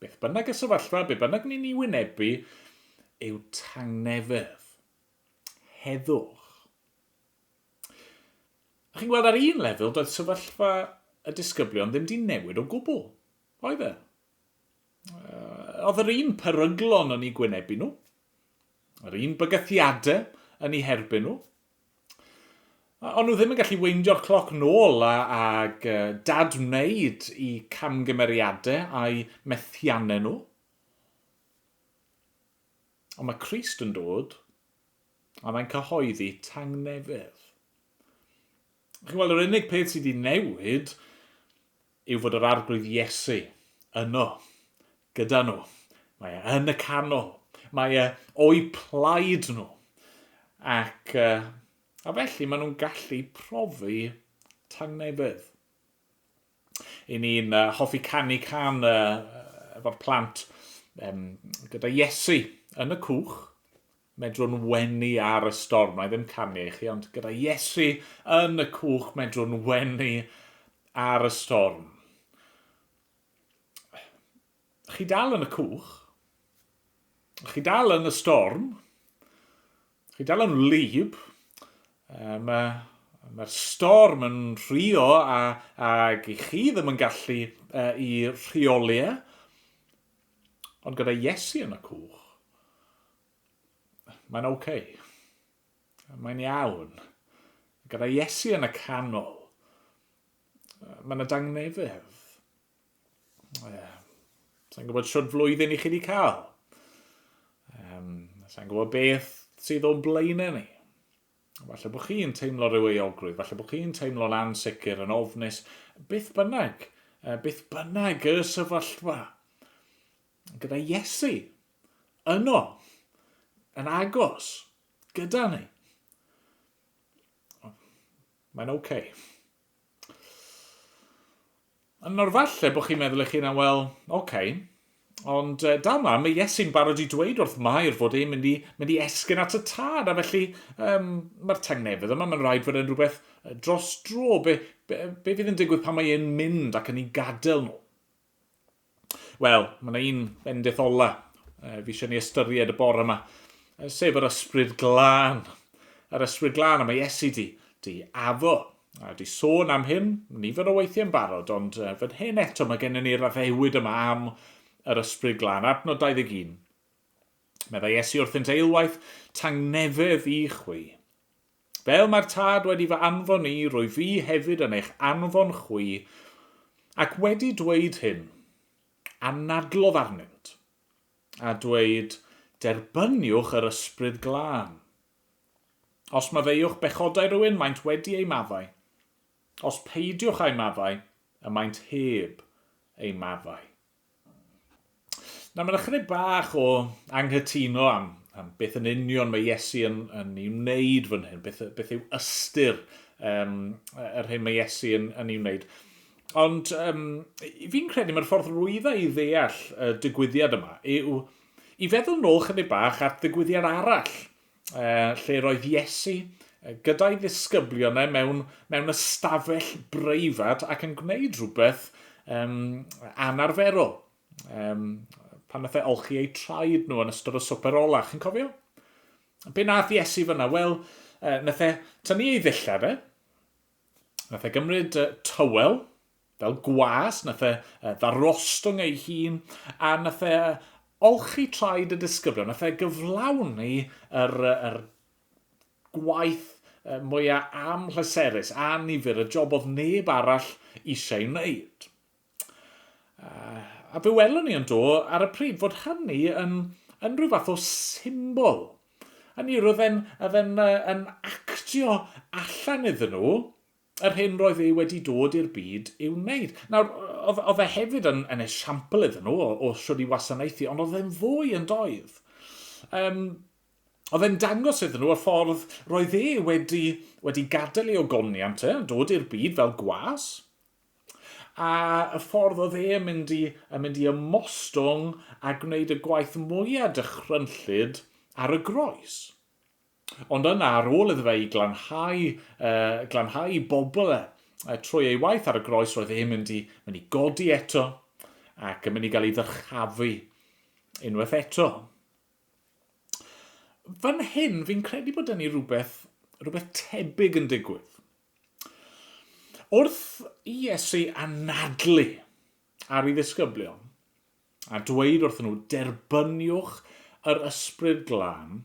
beth bynnag y sefyllfa, be bynnag ni'n ei wynebu, yw tangnefedd, heddwch. A chi'n gweld ar un lefel, doedd sefyllfa y disgyblion ddim di newid o gwbl, oedd e? Oedd yr un peryglon yn eu gwynebu nhw, yr un bygythiadau yn eu herbyn nhw. Ond nhw ddim yn gallu weindio'r cloc nôl a, ag dadwneud i camgymeriadau a'i methiannau nhw. Ond mae Crist yn dod a mae'n cyhoeddi tangnefedd. Chi'n gweld, yr unig peth sydd wedi newid yw fod yr Arglwydd Iesu yno, gyda nhw. Mae e yn y canol. Mae e o'u plaid nhw. Ac, uh, a felly maen nhw'n gallu profi tangnefedd. I ni'n uh, hoffi canu can uh, efo'r plant um, gyda Iesu yn y cwch, Medrwn wenu ar y storm. Na i ddim canu i chi, ond gyda Iesu yn y cwch, medrwn wenu ar y storm. Chi dal yn y cwch, chi dal yn y storm, chi dal yn wlyb, mae'r mae storm yn rhio a, ac i chi ddim yn gallu i rheoli e. Ond gyda Iesu yn y cwch, mae'n oce. Okay. Mae'n iawn. Gyda Iesu yn y canol, mae yna dangnefedd. Sa'n gwybod siwr flwyddyn i chi wedi cael. Um, Sa'n gwybod beth sydd o'n blaenau ni. Falle bod chi'n teimlo rhyw euogrwydd, falle bod chi'n teimlo'n ansicr, yn ofnus, beth bynnag, beth bynnag y sefyllfa. Gyda Iesu, yno, yn agos, gyda ni. Mae'n oce. Okay. Nawr falle bod chi'n meddwl eich hunan, wel, oce, okay, ond dal mlaen, mae Iesu'n barod i dweud wrth Mair fod e'n mynd i, mynd i esgyn at y tad, a felly um, mae'r tangnefedd yma, mae'n rhaid fod e'n rhywbeth dros dro. Be, be, be fydd yn digwydd pan mae e'n mynd ac yn ei gadael nhw? Wel, mae yna un bendith ola fi eisiau ni ystyried y bore yma, sef yr ysbryd glân. Yr ysbryd glân, a mae Iesu di, di addo, a di sôn am hyn nifer o weithiau yn barod, ond fan hyn eto mae gennym ni'r addewid yma am yr ysbryd glân. Adnod 21. Meddai Iesu wrthynt eilwaith, tangnefedd i chwi. Fel mae'r Tad wedi fy anfon i, rwyf fi hefyd yn eich anfon chwi. Ac wedi dweud hyn, anadlodd arnynt, a dweud, Derbyniwch yr Ysbryd Glân. Os maddeuwch bechodau rhywun, maent wedi eu maddau. Os peidiwch â'u maddau, y maent heb eu maddau. Nawr, mae'n ychydig bach o anghytuno am, am beth yn union mae Iesu yn, yn ei wneud fan hyn, beth, beth yw ystyr um, yr hyn mae Iesu yn, yn ei wneud. Ond um, fi'n credu mae'r ffordd rwydda i ddeall y digwyddiad yma yw i feddwl nôl chydig bach at ddigwyddiad arall lle roedd Iesu gyda'i ddisgyblion e mewn, mewn ystafell breifat ac yn gwneud rhywbeth um, anarferol. Um, pan nath e olchi eu traed nhw yn ystod y swper ola, chi'n cofio? Be nath Iesu fyna? Wel, nath e tynnu ei ddillad e, nath e gymryd tywel, Fel gwas, nath e ddarostwng ei hun, a nath e olchi traed y disgyblion. Nath e gyflawni yr, yr gwaith mwyaf amhleserus a nifer, y job oedd neb arall eisiau ei wneud. A fe welwn ni yn do ar y pryd fod hynny yn, yn rhyw fath o symbol. Hynny yw, roedd e'n, oedd e'n, yn actio allan iddyn nhw yr hyn roedd e wedi dod i'r byd i'w wneud. Nawr, oedd, oedd e hefyd yn, yn esiampl iddyn nhw o, o shwd i wasanaethu, ond oedd e'n fwy yn doedd. Um, oedd e'n dangos iddyn nhw y ffordd roedd e wedi, wedi gadael ei ogoniant e, dod i'r byd fel gwas, a y ffordd oedd e yn mynd i, yn mynd i ymostwng a gwneud y gwaith mwyaf dychrynllyd ar y groes. Ond yna, ar ôl iddo fe i glanhau, uh, glanhau i bobl e, trwy ei waith ar y groes, roedd e'n mynd i, mynd i godi eto ac yn mynd i gael ei ddyrchafu unwaith eto. Fan hyn, fi'n credu bod dyn ni rhywbeth, rhywbeth tebyg yn digwydd. Wrth i Iesu anadlu ar ei ddisgyblion a dweud wrthyn nhw, derbyniwch yr ysbryd glân,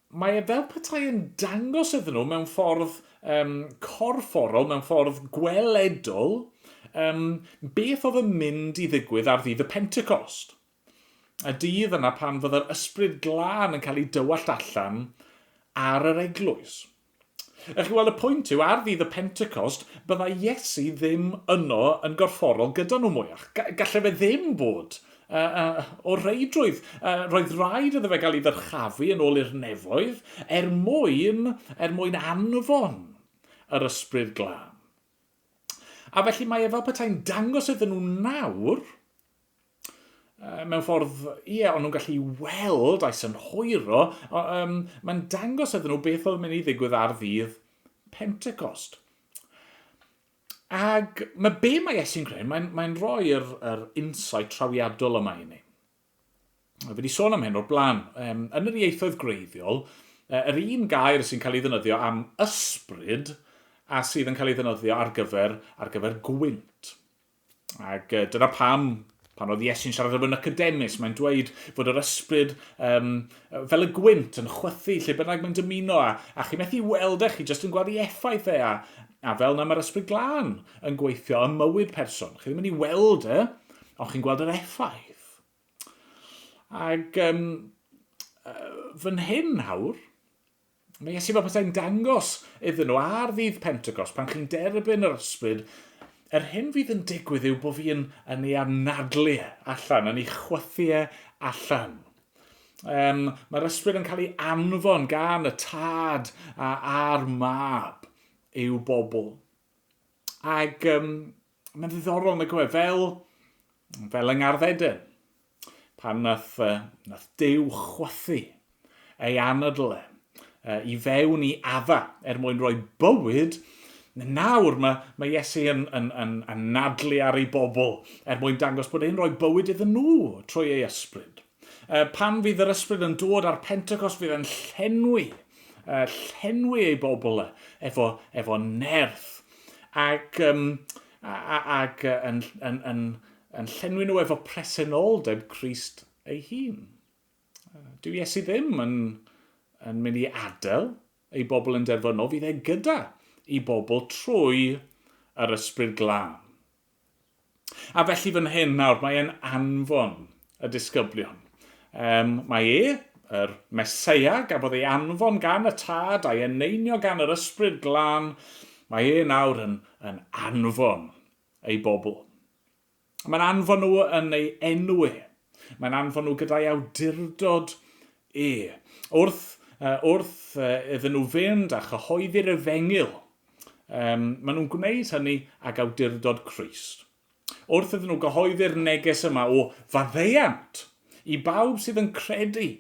mae e fel petai yn dangos iddyn nhw mewn ffordd um, corfforol, mewn ffordd gweledol, um, beth oedd yn mynd i ddigwydd ar ddydd y Pentecost. Y dydd yna pan fydde'r ysbryd glân yn cael ei dywallt allan ar yr eglwys. A chi weld y pwynt yw, ar ddydd y Pentecost, byddai Iesu ddim yno yn gorfforol gyda nhw mwyach. Gallai fe ddim bod uh, uh, o reidrwydd. Uh, roedd rhaid iddo fe gael ei ddyrchafu yn ôl i'r nefoedd er mwyn, er mwyn anfon yr ysbryd glân. A felly mae e fel petai'n dangos iddyn nhw nawr mewn ffordd, ie, ond nhw'n gallu weld a'i synhwyro, um, mae'n dangos iddyn nhw beth oedd yn mynd i ddigwydd ar ddydd Pentecost. Ag mae be mae Iesu'n gwneud, mae'n mae rhoi'r yr insight trawiadol yma i ni. Fi wedi sôn am hyn o'r blaen. Um, yn yr ieithoedd gwreiddiol, yr un gair sy'n cael ei ddynyddio am ysbryd a sydd yn cael ei ddynyddio ar gyfer, ar gyfer gwynt. Ac dyna pam, pan oedd Iesu'n siarad efo Nicodemus, mae'n dweud fod yr ysbryd um, fel y gwynt yn chwythu lle bynnag mae'n dymuno, a, a chi methu weld e, chi jyst yn gweld ei effaith e, a, a fel na mae'r ysbryd glân yn gweithio ym mywyd person. Chi ddim yn ei weld e, ond chi'n gweld yr effaith. Ac um, fan hyn nawr, Mae Iesu fel petai'n dangos iddyn nhw ar ddydd Pentecost, pan chi'n derbyn yr ysbryd, yr hyn fydd yn digwydd yw bod fi yn, yn ei anadlu e allan, yn ei chwythu e allan. Um, mae'r ysbryd yn cael ei anfon gan y tad a, a'r mab i'w bobl. Ac um, mae'n ddiddorol nag yw e, fel, fel yng Ngardd Eden, pan nath, uh, nath Duw chwythu ei anadl e uh, i fewn i Adda er mwyn rhoi bywyd, nawr mae, mae Iesu yn, yn, yn anadlu ar ei bobl er mwyn dangos bod e'n rhoi bywyd iddyn nhw trwy ei ysbryd. Uh, pan fydd yr ysbryd yn dod ar Pentecost fydd e'n llenwi, uh, llenwi ei bobl e, efo, efo nerth ac, um, ac yn, yn, yn, yn llenwi nhw efo presenoldeb Crist ei hun. Dyw Iesu ddim yn, yn mynd i adael ei bobl yn derfynol, fydd e gyda i bobl trwy yr ysbryd glân. A felly fan hyn nawr, mae e'n anfon y disgyblion. Um, mae e, yr Meseia, gafodd ei anfon gan y Tad a'i eneinio gan yr Ysbryd Glân, mae e nawr yn, yn anfon ei bobl. Mae'n anfon nhw yn ei enw e. Mae'n anfon nhw gyda'i awdurdod e. Wrth, uh, wrth uh, iddyn nhw fynd a chyhoeddi'r efengyl, um, maen nhw'n gwneud hynny ag awdurdod Crist. Wrth iddyn nhw gyhoeddi'r neges yma o faddeuant i bawb sydd yn credu,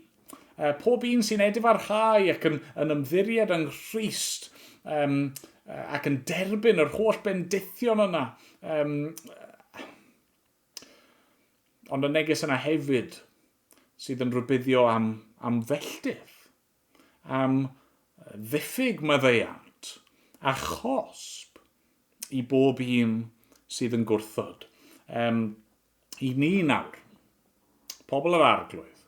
uh, pob un sy'n edifarhau ac yn, yn ymddiried yng Nghrist, um, ac yn derbyn yr holl bendithion yna. Um, ond y neges yna hefyd sydd yn rhybuddio am, am felltith, am ddiffyg maddeuant a chosb i bob un sydd yn gwrthod. Um, I ni nawr, pobl yr Arglwydd,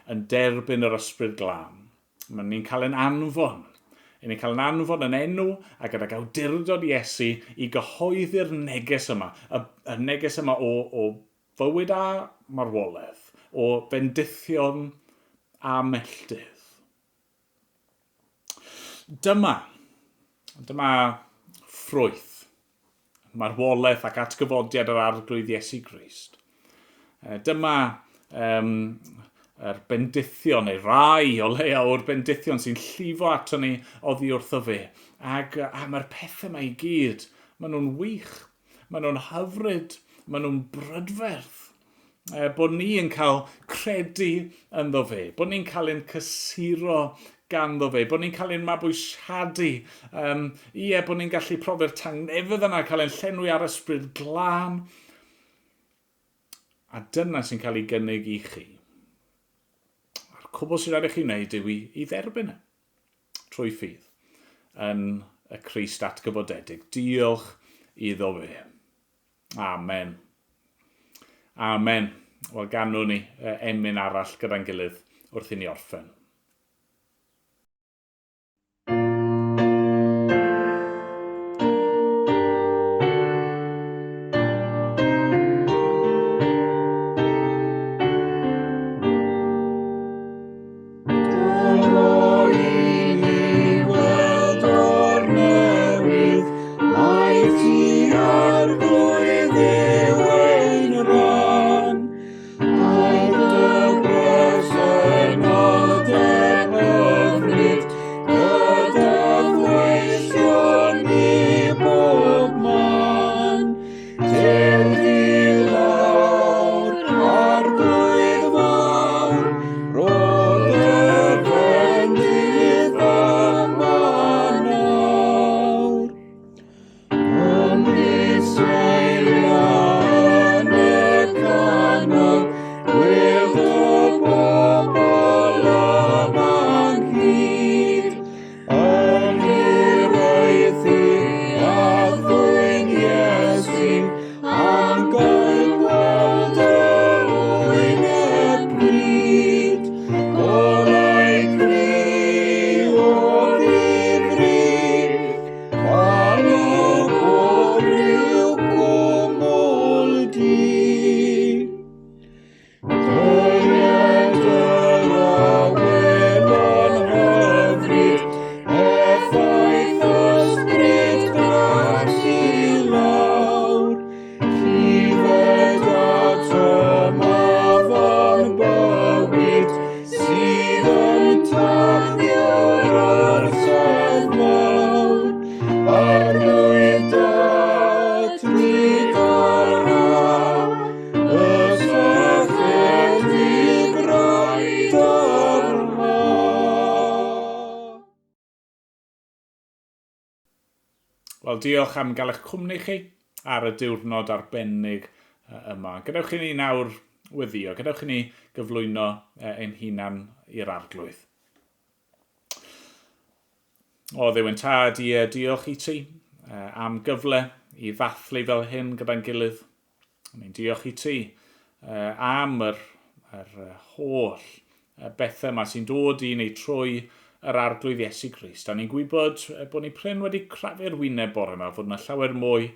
yn derbyn yr Ysbryd Glân, mae ni'n cael ein anfon. Yn ni'n cael ein anfon yn enw a gydag awdurdod Iesu i gyhoeddi'r neges yma, y, y neges yma o, o fywyd a marwolaeth, o fendithion a melltith. Dyma, dyma ffrwyth marwolaeth ac atgyfodiad yr Arglwydd Iesu Grist. Dyma um, yr bendithion, neu rai o leia o'r bendithion sy'n llifo ato ni oddi wrtho fe. Ac a mae'r pethau yma i gyd, maen nhw'n wych, maen nhw'n hyfryd, maen nhw'n brydferth. E, bod ni yn cael credu ynddo fe, bod ni'n cael ein cysuro ganddo fe, bod ni'n cael ein mabwysiadu, um, ie, bod ni'n gallu profi'r tangnefedd yna, cael ein llenwi ar ysbryd glân. A dyna sy'n cael ei gynnig i chi. A'r cwbl sy'n rhaid i chi wneud yw i, i dderbyn e, trwy ffydd, yn y Crist atgyfodedig. Diolch iddo fe. Amen. Amen. Wel, ganwn ni emyn arall gyda'n gilydd wrth i ni orffen. Wel, diolch am gael eich cwmni chi ar y diwrnod arbennig yma. Gadewch i ni nawr weddio, gadewch i ni gyflwyno ein hunan i'r arglwydd. O Dduw ein Tad, ie, diolch i ti am gyfle i ddathlu fel hyn gyda'n gilydd. Ni'n diolch i ti am yr, yr holl bethau yma sy'n dod i ni trwy yr Arglwydd Iesu Grist. A ni'n gwybod bod ni prin wedi crafu'r wyneb bore yma, fod yna llawer mwy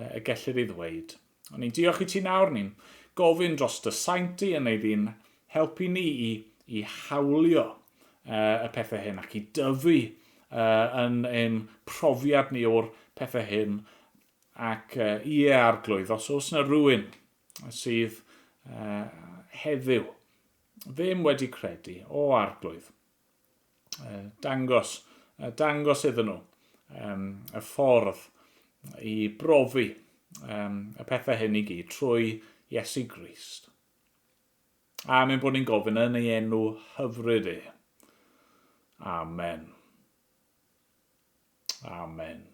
y gellir ei ddweud. Ond ni'n diolch i ti nawr, ni'n gofyn dros dy saint di yn ei ddi'n helpu ni i, i hawlio uh, y pethau hyn ac i dyfu uh, yn ein profiad ni o'r pethau hyn. Ac uh, ie, arglwydd, os oes yna rhywun sydd uh, heddiw ddim wedi credu, o arglwydd, dangos, dangos iddyn nhw um, y ffordd i brofi um, y pethau hyn i gyd trwy Iesu Grist. A mae'n bod ni'n gofyn yn ei enw hyfryd e. Amen. Amen.